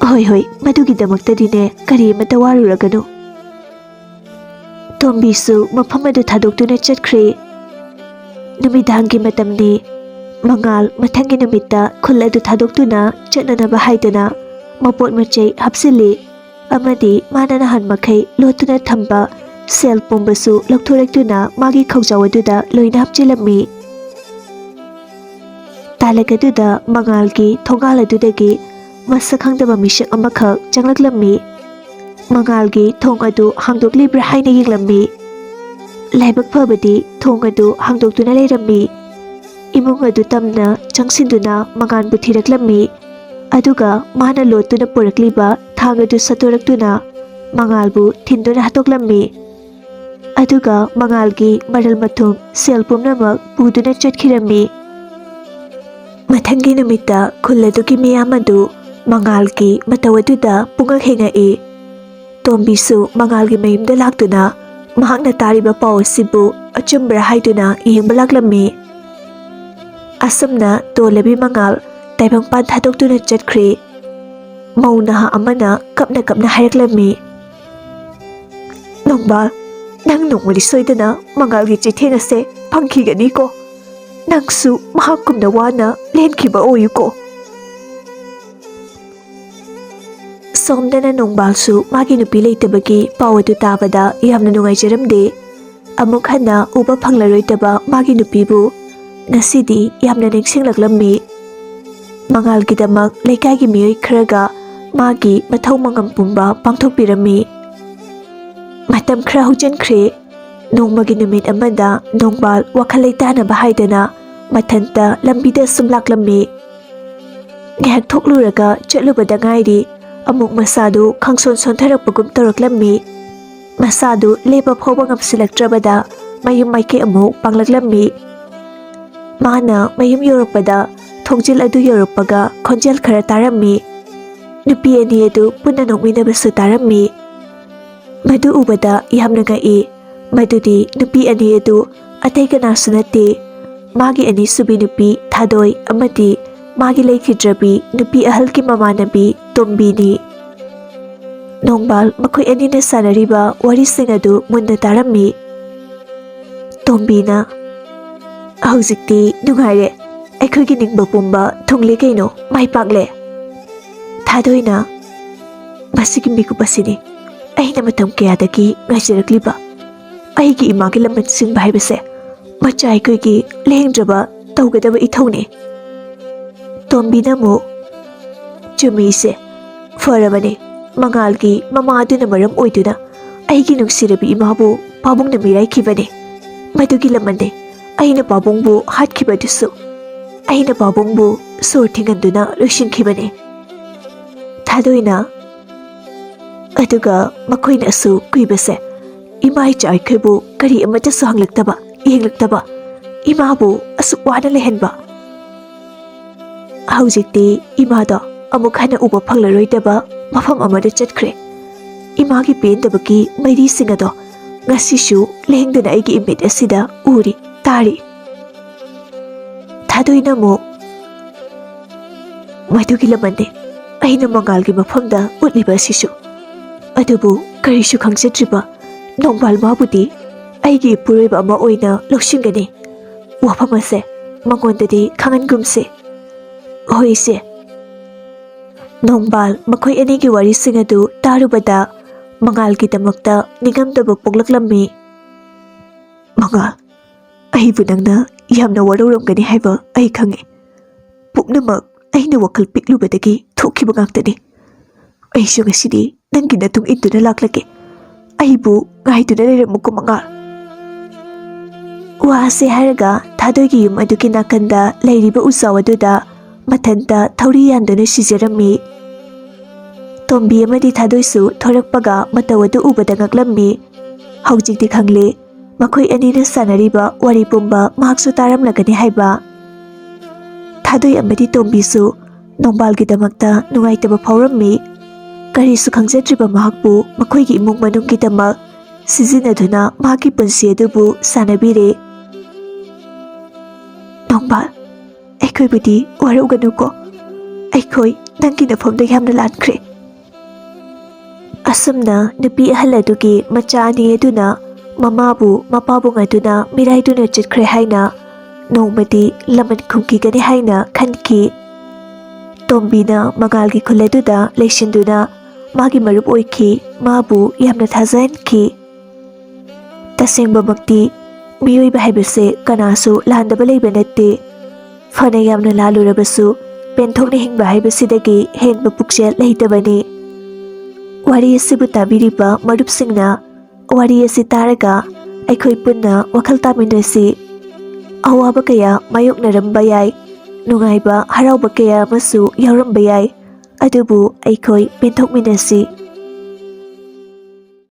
"ꯍꯣꯏ, ꯍꯣꯏ, ꯃꯗꯨꯒꯤꯗꯃꯛꯇꯗꯤꯅꯦ ꯀꯔꯤ ꯑꯃꯠꯇ ꯋꯥꯔꯨꯔꯒꯅꯨ꯫" ꯇꯣꯝꯕꯤꯁꯨ ꯃꯐꯝ ꯑꯗꯨ ꯊꯥꯗꯣꯛꯇꯨꯅ ꯆꯠꯈ꯭ꯔꯦ꯫ ꯅꯨꯃꯤꯗꯥꯡꯒꯤ ꯃꯇꯝꯅꯤ꯫ ꯃꯉꯥꯜ ꯃꯊꯪꯒꯤ ꯅꯨꯃꯤꯠꯇ ꯈꯨꯜ ꯑꯗꯨ ꯊꯥꯗꯣꯛꯇꯨꯅ ꯆꯠꯅꯅꯕ ꯍꯥꯏꯗꯨꯅ ꯃꯄꯣꯠ ꯃꯆꯩ ꯍꯥꯞꯆꯤꯜꯂꯤ꯫ ꯑꯃꯗꯤ ꯃꯥꯅ ꯅꯍꯥꯟ ꯃꯈꯩ ꯂꯣꯠꯇꯨꯅ ꯊꯝꯕ ꯁꯦꯜ ꯄꯨꯝꯕꯁꯨ ꯂꯧꯊꯣꯔꯛꯇꯨꯅ ꯃꯥꯒꯤ ꯈꯧꯖꯥꯎ ꯑꯗꯨꯗ ꯂꯣꯏꯅ ꯍꯥꯞꯆꯤꯜꯂꯝꯃꯤ꯫ ꯇꯥꯂꯛ ꯑꯗꯨꯗ ꯃꯉꯥꯜꯒꯤ ꯊꯣꯡꯒꯥꯜ ꯑꯗꯨꯗꯒꯤ ꯃꯁꯛ ꯈꯪꯗꯕ ꯃꯤꯁꯛ ꯑꯃꯈꯛ ꯆꯪꯂꯛꯂꯝꯃꯤ꯫ ꯃꯉꯥꯜꯒꯤ ꯊꯣꯡ ꯑꯗꯨ ꯍꯥꯡꯗꯣꯛꯂꯤꯕ꯭ꯔꯥ ꯍꯥꯏꯅ ꯌꯦꯡꯂꯝꯃꯤ꯫ ꯂꯥꯏꯕꯛ ꯐꯕꯗꯤ ꯊꯣꯡ ꯑꯗꯨ ꯍꯥꯡꯗꯣꯛꯇꯨꯅ ꯂꯩꯔꯝꯃꯤ꯫ ꯏꯃꯨꯡ ꯑꯗꯨ ꯇꯝꯅ ꯆꯪꯁꯤꯟꯗꯨꯅ ꯃꯉꯥꯜꯕꯨ ꯊꯤꯔꯛꯂꯝꯃꯤ꯫ ꯑꯗꯨꯒ ꯃꯥꯅ ꯂꯣꯠꯇꯨꯅ ꯄꯨꯔꯛꯂꯤꯕ ꯊꯥꯡ ꯑꯗꯨ ꯁꯠꯇꯣꯔꯛꯇꯨꯅ ꯃꯉꯥꯜꯕꯨ ꯊꯤꯟꯗꯨꯅ ꯍꯥꯠꯇꯣꯛꯂꯝꯃꯤ꯫ ꯑꯗꯨꯒ ꯃꯉꯥꯜꯒꯤ ꯃꯔꯜ ꯃꯊꯨꯝ ꯁꯦꯜ ꯄꯨꯝꯅꯃꯛ ꯄꯨꯗꯨꯅ ꯆꯠꯈꯤꯔꯝꯃꯤ꯫ ꯃꯊꯪꯒꯤ ꯅꯨꯃꯤꯠꯇ ꯈꯨꯜ ꯑꯗꯨꯒꯤ ꯃꯤꯌꯥꯝ ꯑꯗꯨ ꯃꯉꯥꯜꯒꯤ ꯃꯇꯧ ꯑꯗꯨꯗ ꯄꯨꯡꯉꯛ ꯍꯦꯡꯉꯛꯏ꯫ ꯇꯣꯝꯕꯤꯁꯨ ꯃꯉꯥꯜꯒꯤ ꯃꯌꯨꯝꯗ ꯂꯥꯛꯇꯨꯅ ꯃꯍꯥꯛꯅ ꯇꯥꯔꯤꯕ ꯄꯥꯎ ꯑꯁꯤꯕꯨ ꯑꯆꯨꯝꯕ꯭ꯔꯥ ꯍꯥꯏꯗꯨꯅ ꯌꯦꯡꯕ ꯂꯥꯛꯂꯝꯃꯤ꯫ ꯑꯁꯨꯝꯅ ꯇꯣꯜꯂꯕꯤ ꯃꯉꯥꯜ ꯇꯥꯏꯕꯪꯄꯥꯟ ꯊꯥꯗꯣꯛꯇꯨꯅ ꯆꯠꯈ꯭ꯔꯦ꯫ ꯃꯧ ꯅꯍꯥ ꯑꯃꯅ ꯀꯞꯅ ꯀꯞꯅ ꯍꯥꯏꯔꯛꯂꯝꯃꯤ, "ꯅꯣꯡꯕꯥꯜ, ꯅꯪ ꯅꯣꯡꯃꯗꯤ ꯁꯣꯏꯗꯅ ꯃꯉꯥꯜꯒꯤ ꯆꯩꯊꯦꯡ ꯑꯁꯦ ꯐꯪꯈꯤꯒꯅꯤꯀꯣ꯫ ꯅꯪꯁꯨ ꯃꯍꯥꯛꯀꯨꯝꯅ ꯋꯥꯅ ꯂꯦꯟꯈꯤꯕ ꯑꯣꯏꯌꯨꯀꯣ꯫" ꯁꯣꯝꯗꯅ ꯅꯣꯡꯕꯥꯜꯁꯨ ꯃꯥꯒꯤ ꯅꯨꯄꯤ ꯂꯩꯇꯕꯒꯤ ꯄꯥꯎ ꯑꯗꯨ ꯇꯥꯕꯗ ꯌꯥꯝꯅ ꯅꯨꯡꯉꯥꯏꯖꯔꯝꯗꯦ꯫ ꯑꯃꯨꯛ ꯍꯟꯅ ꯎꯕ ꯐꯪꯂꯔꯣꯏꯗꯕ ꯃꯥꯒꯤ ꯅꯨꯄꯤꯕꯨ ꯉꯁꯤꯗꯤ ꯌꯥꯝꯅ ꯅꯤꯡꯁꯤꯡꯂꯛꯂꯝꯃꯤ꯫ ꯃꯉꯥꯜꯒꯤꯗꯃꯛ ꯂꯩꯀꯥꯏꯒꯤ ꯃꯤꯑꯣꯏ ꯈꯔꯒ ꯃꯥꯒꯤ ꯃꯊꯧ ꯃꯉꯝ ꯄꯨꯝꯕ ꯄꯥꯡꯊꯣꯛꯄꯤꯔꯝꯃꯤ꯫ ꯃꯇꯝ ꯈꯔ ꯍꯧꯖꯤꯟꯈ꯭ꯔꯦ꯫ ꯅꯣꯡꯃꯒꯤ ꯅꯨꯃꯤꯠ ꯑꯃꯗ ꯅꯣꯡꯕꯥꯜ ꯋꯥꯈꯜ ꯂꯩꯇꯥꯅꯕ ꯍꯥꯏꯗꯅ ꯃꯊꯟꯇ ꯂꯝꯕꯤꯗ ꯁꯨꯝ ꯂꯥꯛꯂꯝꯃꯤ꯫ ꯉꯥꯏꯍꯥꯛ ꯊꯣꯛꯂꯨꯔꯒ ꯆꯠꯂꯨꯕꯗ ꯉꯥꯏꯔꯤ꯫ ꯑꯃꯨꯛ ꯃꯁꯥꯗꯨ ꯈꯪꯁꯣꯟ ꯁꯣꯟꯊꯔꯛꯄꯒꯨꯝ ꯇꯧꯔꯛꯂꯝꯃꯤ꯫ ꯃꯁꯥꯗꯨ ꯂꯦꯞꯄ ꯐꯥꯎꯕ ꯉꯝꯁꯤꯜꯂꯛꯇ꯭ꯔꯕꯗ ꯃꯌꯨꯝ ꯃꯥꯏꯀꯩ ꯑꯃꯨꯛ ꯄꯥꯡꯂꯛꯂꯝꯃꯤ꯫ ꯃꯥꯅ ꯃꯌꯨꯝ ꯌꯧꯔꯛꯄꯗ ꯊꯣꯡꯖꯤꯜ ꯑꯗꯨ ꯌꯧꯔꯛꯄꯒ ꯈꯣꯟꯖꯦꯜ ꯈꯔ ꯇꯥꯔꯝꯃꯤ꯫ ꯅꯨꯄꯤ ꯑꯅꯤ ꯑꯗꯨ ꯄꯨꯟꯅ ꯅꯣꯛꯃꯤꯟꯅꯕꯁꯨ ꯇꯥꯔꯝꯃꯤ꯫ ꯃꯗꯨ ꯎꯕꯗ ꯌꯥꯝꯅ ꯉꯛꯏ꯫ ꯃꯗꯨꯗꯤ ꯅꯨꯄꯤ ꯑꯅꯤ ꯑꯗꯨ ꯑꯇꯩ ꯀꯅꯥꯁꯨ ꯅꯠꯇꯦ, ꯃꯥꯒꯤ ꯑꯅꯤꯁꯨꯕꯤ ꯅꯨꯄꯤ ꯊꯥꯗꯣꯏ ꯑꯃꯗꯤ ꯃꯥꯒꯤ ꯂꯩꯈꯤꯗ꯭ꯔꯕꯤ ꯅꯨꯄꯤ ꯑꯍꯜꯒꯤ ꯃꯃꯥꯟꯅꯕꯤ ꯇꯣꯝꯕꯤꯅꯤ꯫ ꯅꯣꯡꯕꯥꯜ ꯃꯈꯣꯏ ꯑꯅꯤꯅ ꯁꯥꯟꯅꯔꯤꯕ ꯋꯥꯔꯤꯁꯤꯡ ꯑꯗꯨ ꯃꯨꯟꯅ ꯇꯥꯔꯝꯃꯤ꯫ ꯇꯣꯝꯕꯤꯅ, "ꯍꯧꯖꯤꯛꯇꯤ ꯅꯨꯡꯉꯥꯏꯔꯦ, ꯑꯩꯈꯣꯏꯒꯤ ꯅꯤꯡꯕ ꯄꯨꯝꯕ ꯊꯨꯡꯂꯦ ꯀꯩꯅꯣ, ꯃꯥꯏ ꯄꯥꯛꯂꯦ꯫" ꯊꯥꯗꯣꯏꯅ, "ꯃꯁꯤꯒꯤ ꯃꯤꯀꯨꯞ ꯑꯁꯤꯅꯤ ꯑꯩꯅ ꯃꯇꯝ ꯀꯌꯥꯗꯒꯤ ꯉꯥꯏꯖꯔꯛꯂꯤꯕ꯫ ꯑꯩꯒꯤ ꯏꯃꯥꯒꯤ ꯂꯃꯟ ꯁꯤꯡꯕ ꯍꯥꯏꯕꯁꯦ ꯃꯆꯥ ꯑꯩꯈꯣꯏꯒꯤ ꯂꯦꯡꯗ꯭ꯔꯕ ꯇꯧꯒꯗꯕ ꯏꯊꯧꯅꯤ꯫" ꯇꯣꯝꯕꯤꯅ ꯑꯃꯨꯛ, "ꯆꯨꯝꯃꯤ ꯏꯆꯦ, ꯐꯔꯕꯅꯤ, ꯃꯉꯥꯜꯒꯤ ꯃꯃꯥ ꯑꯗꯨꯅ ꯃꯔꯝ ꯑꯣꯏꯗꯨꯅ ꯑꯩꯒꯤ ꯅꯨꯡꯁꯤꯔꯕꯤ ꯏꯃꯥꯕꯨ ꯄꯥꯕꯨꯡꯅ ꯃꯤꯔꯥꯏꯈꯤꯕꯅꯤ꯫ ꯃꯗꯨꯒꯤ ꯂꯃꯟꯅꯤ ꯑꯩꯅ ꯄꯥꯕꯨꯡꯕꯨ ꯍꯥꯠꯈꯤꯕꯗꯨꯁꯨ꯫ ꯑꯩꯅ ꯄꯥꯕꯨꯡꯕꯨ ꯁꯣꯔ ꯊꯤꯡꯍꯟꯗꯨꯅ ꯂꯣꯏꯁꯤꯟꯈꯤꯕꯅꯤ꯫" ꯊꯥꯗꯣꯏꯅ, "ꯑꯗꯨꯒ ꯃꯈꯣꯏꯅ ꯑꯁꯨꯛ ꯀꯨꯏꯕꯁꯦ ꯏꯃꯥ ꯏꯆꯥ ꯑꯩꯈꯣꯏꯕꯨ ꯀꯔꯤ ꯑꯃꯠꯇꯁꯨ ꯍꯪꯂꯛꯇꯕ, ꯌꯦꯡꯂꯛꯇꯕ, ꯏꯃꯥꯕꯨ ꯑꯁꯨꯛ ꯋꯥꯅ ꯂꯩꯍꯟꯕ꯫ ꯍꯧꯖꯤꯛꯇꯤ ꯏꯃꯥꯗꯣ ꯑꯃꯨꯛ ꯍꯟꯅ ꯎꯕ ꯐꯪꯂꯔꯣꯏꯗꯕ ꯃꯐꯝ ꯑꯃꯗ ꯆꯠꯈ꯭ꯔꯦ꯫ ꯏꯃꯥꯒꯤ ꯄꯦꯟꯗꯕꯒꯤ ꯃꯩꯔꯤꯁꯤꯡ ꯑꯗꯣ ꯉꯁꯤꯁꯨ ꯂꯦꯡꯗꯅ ꯑꯩꯒꯤ ꯏꯃꯤꯠ ꯑꯁꯤꯗ ꯎꯔꯤ, ꯇꯥꯔꯤ꯫" ꯊꯥꯗꯣꯏꯅ ꯑꯃꯨꯛ, "ꯃꯗꯨꯒꯤ ꯂꯃꯟꯅꯦ ꯑꯩꯅ ꯃꯉꯥꯜꯒꯤ ꯃꯐꯝꯗ ꯎꯠꯂꯤꯕ ꯑꯁꯤꯁꯨ꯫ ꯑꯗꯨꯕꯨ ꯀꯔꯤꯁꯨ ꯈꯪꯖꯗ꯭ꯔꯤꯕ ꯅꯣꯡꯕꯥꯜ ꯃꯥꯕꯨꯗꯤ ꯑꯩꯒꯤ ꯏꯄꯨꯔꯣꯏꯕ ꯑꯃ ꯑꯣꯏꯅ ꯂꯧꯁꯤꯟꯒꯅꯤ꯫ ꯋꯥꯐꯝ ꯑꯁꯦ ꯃꯉꯣꯟꯗꯗꯤ ꯈꯪꯍꯟꯒꯨꯝꯁꯦ꯫" "ꯍꯣꯏ ꯏꯆꯦ꯫" ꯅꯣꯡꯕꯥꯜ ꯃꯈꯣꯏ ꯑꯅꯤꯒꯤ ꯋꯥꯔꯤꯁꯤꯡ ꯑꯗꯨ ꯇꯥꯔꯨꯕꯗ ꯃꯉꯥꯜꯒꯤꯗꯃꯛꯇ ꯅꯤꯡꯉꯝꯗꯕ ꯄꯣꯛꯂꯛꯂꯝꯃꯤ꯫ "ꯃꯉꯥꯜ, ꯑꯩꯕꯨ ꯅꯪꯅ ꯌꯥꯝꯅ ꯋꯥꯔꯧꯔꯝꯒꯅꯤ ꯍꯥꯏꯕ ꯑꯩ ꯈꯪꯏ꯫ ꯄꯨꯝꯅꯃꯛ ꯑꯩꯅ ꯋꯥꯈꯜ ꯄꯤꯛꯂꯨꯕꯗꯒꯤ ꯊꯣꯛꯈꯤꯕ ꯉꯥꯛꯇꯅꯤ꯫ ꯑꯩꯁꯨ ꯉꯁꯤꯗꯤ ꯅꯪꯒꯤ ꯅꯇꯨꯡ ꯏꯟꯗꯨꯅ ꯂꯥꯛꯂꯒꯦ꯫ ꯑꯩꯕꯨ ꯉꯥꯏꯗꯨꯅ ꯂꯩꯔꯝꯃꯨꯀꯣ ꯃꯉꯥꯜ꯫" ꯋꯥ ꯑꯁꯤ ꯍꯥꯏꯔꯒ ꯊꯥꯗꯣꯏꯒꯤ ꯌꯨꯝ ꯑꯗꯨꯒꯤ ꯅꯥꯀꯟꯗ ꯂꯩꯔꯤꯕ ꯎꯖꯥꯎ ꯑꯗꯨꯗ ꯃꯊꯟꯇ ꯊꯧꯔꯤ ꯌꯥꯟꯗꯨꯅ ꯁꯤꯖꯔꯝꯃꯤ꯫ ꯇꯣꯝꯕꯤ ꯑꯃꯗꯤ ꯊꯥꯗꯣꯏꯁꯨ ꯊꯣꯔꯛꯄꯒ ꯃꯇꯧ ꯑꯗꯨ ꯎꯕꯗ ꯉꯛꯂꯝꯃꯤ꯫ ꯍꯧꯖꯤꯛꯇꯤ ꯈꯪꯂꯦ, ꯃꯈꯣꯏ ꯑꯅꯤꯅ ꯁꯥꯟꯅꯔꯤꯕ ꯋꯥꯔꯤ ꯄꯨꯝꯕ ꯃꯍꯥꯛꯁꯨ ꯇꯥꯔꯝꯂꯒꯅꯤ ꯍꯥꯏꯕ꯫ ꯊꯥꯗꯣꯏ ꯑꯃꯗꯤ ꯇꯣꯝꯕꯤꯁꯨ ꯅꯣꯡꯕꯥꯜꯒꯤꯗꯃꯛꯇ ꯅꯨꯡꯉꯥꯏꯇꯕ ꯐꯥꯎꯔꯝꯃꯤ꯫ ꯀꯔꯤꯁꯨ ꯈꯪꯖꯗ꯭ꯔꯤꯕ ꯃꯍꯥꯛꯄꯨ ꯃꯈꯣꯏꯒꯤ ꯏꯃꯨꯡ ꯃꯅꯨꯡꯒꯤꯗꯃꯛ ꯁꯤꯖꯤꯟꯅꯗꯨꯅ ꯃꯍꯥꯛꯀꯤ ꯄꯨꯟꯁꯤ ꯑꯗꯨꯕꯨ ꯁꯥꯟꯅꯕꯤꯔꯦ꯫ ꯅꯣꯡꯕꯥꯜ, ꯑꯩꯈꯣꯏꯕꯨꯗꯤ ꯋꯥꯔꯧꯒꯅꯨꯀꯣ꯫ ꯑꯩꯈꯣꯏ ꯅꯪꯒꯤ ꯅꯐꯝꯗ ꯌꯥꯝꯅ ꯂꯥꯟꯈ꯭ꯔꯦ꯫ ꯑꯁꯨꯝꯅ ꯅꯨꯄꯤ ꯑꯍꯜ ꯑꯗꯨꯒꯤ ꯃꯆꯥ ꯑꯅꯤ ꯑꯗꯨꯅ ꯃꯃꯥꯕꯨ ꯃꯄꯥꯕꯨ ꯉꯥꯏꯗꯨꯅ ꯃꯤꯔꯥꯏꯗꯨꯅ ꯆꯠꯈ꯭ꯔꯦ ꯍꯥꯏꯅ ꯅꯣꯡꯃꯗꯤ ꯂꯃꯟ ꯈꯨꯝꯈꯤꯒꯅꯤ ꯍꯥꯏꯅ ꯈꯟꯈꯤ꯫ ꯇꯣꯝꯕꯤꯅ ꯃꯉꯥꯜꯒꯤ ꯈꯨꯜ ꯑꯗꯨꯗ ꯂꯩꯁꯤꯟꯗꯨꯅ ꯃꯥꯒꯤ ꯃꯔꯨꯞ ꯑꯣꯏꯈꯤ, ꯃꯥꯕꯨ ꯌꯥꯝꯅ ꯊꯥꯖꯍꯟꯈꯤ꯫ ꯇꯁꯦꯡꯕꯃꯛꯇꯤ ꯃꯤꯑꯣꯏꯕ ꯍꯥꯏꯕꯁꯦ ꯀꯅꯥꯁꯨ ꯂꯥꯟꯗꯕ ꯂꯩꯕ ꯅꯠꯇꯦ꯫ ꯐꯅ ꯌꯥꯝꯅ ꯂꯥꯜꯂꯨꯔꯕꯁꯨ ꯄꯦꯟꯊꯣꯛꯅ ꯍꯤꯡꯕ ꯍꯥꯏꯕꯁꯤꯗꯒꯤ ꯍꯦꯟꯕ ꯄꯨꯛꯆꯦꯜ ꯂꯩꯇꯕꯅꯤ꯫ ꯋꯥꯔꯤ ꯑꯁꯤꯕꯨ ꯇꯥꯕꯤꯔꯤꯕ ꯃꯔꯨꯞꯁꯤꯡꯅ ꯋꯥꯔꯤ ꯑꯁꯤ ꯇꯥꯔꯒ ꯑꯩꯈꯣꯏ ꯄꯨꯟꯅ ꯋꯥꯈꯜ ꯇꯥꯃꯤꯟꯅꯁꯤ꯫ ꯑꯋꯥꯕ ꯀꯌꯥ ꯃꯥꯌꯣꯛꯅꯔꯝꯕ ꯌꯥꯏ, ꯅꯨꯡꯉꯥꯏꯕ ꯍꯔꯥꯎꯕ ꯀꯌꯥ ꯑꯃꯁꯨ ꯌꯥꯎꯔꯝꯕ ꯌꯥꯏ, ꯑꯗꯨꯕꯨ ꯑꯩꯈꯣꯏ ꯄꯦꯟꯊꯣꯛꯃꯤꯟꯅꯁꯤ꯫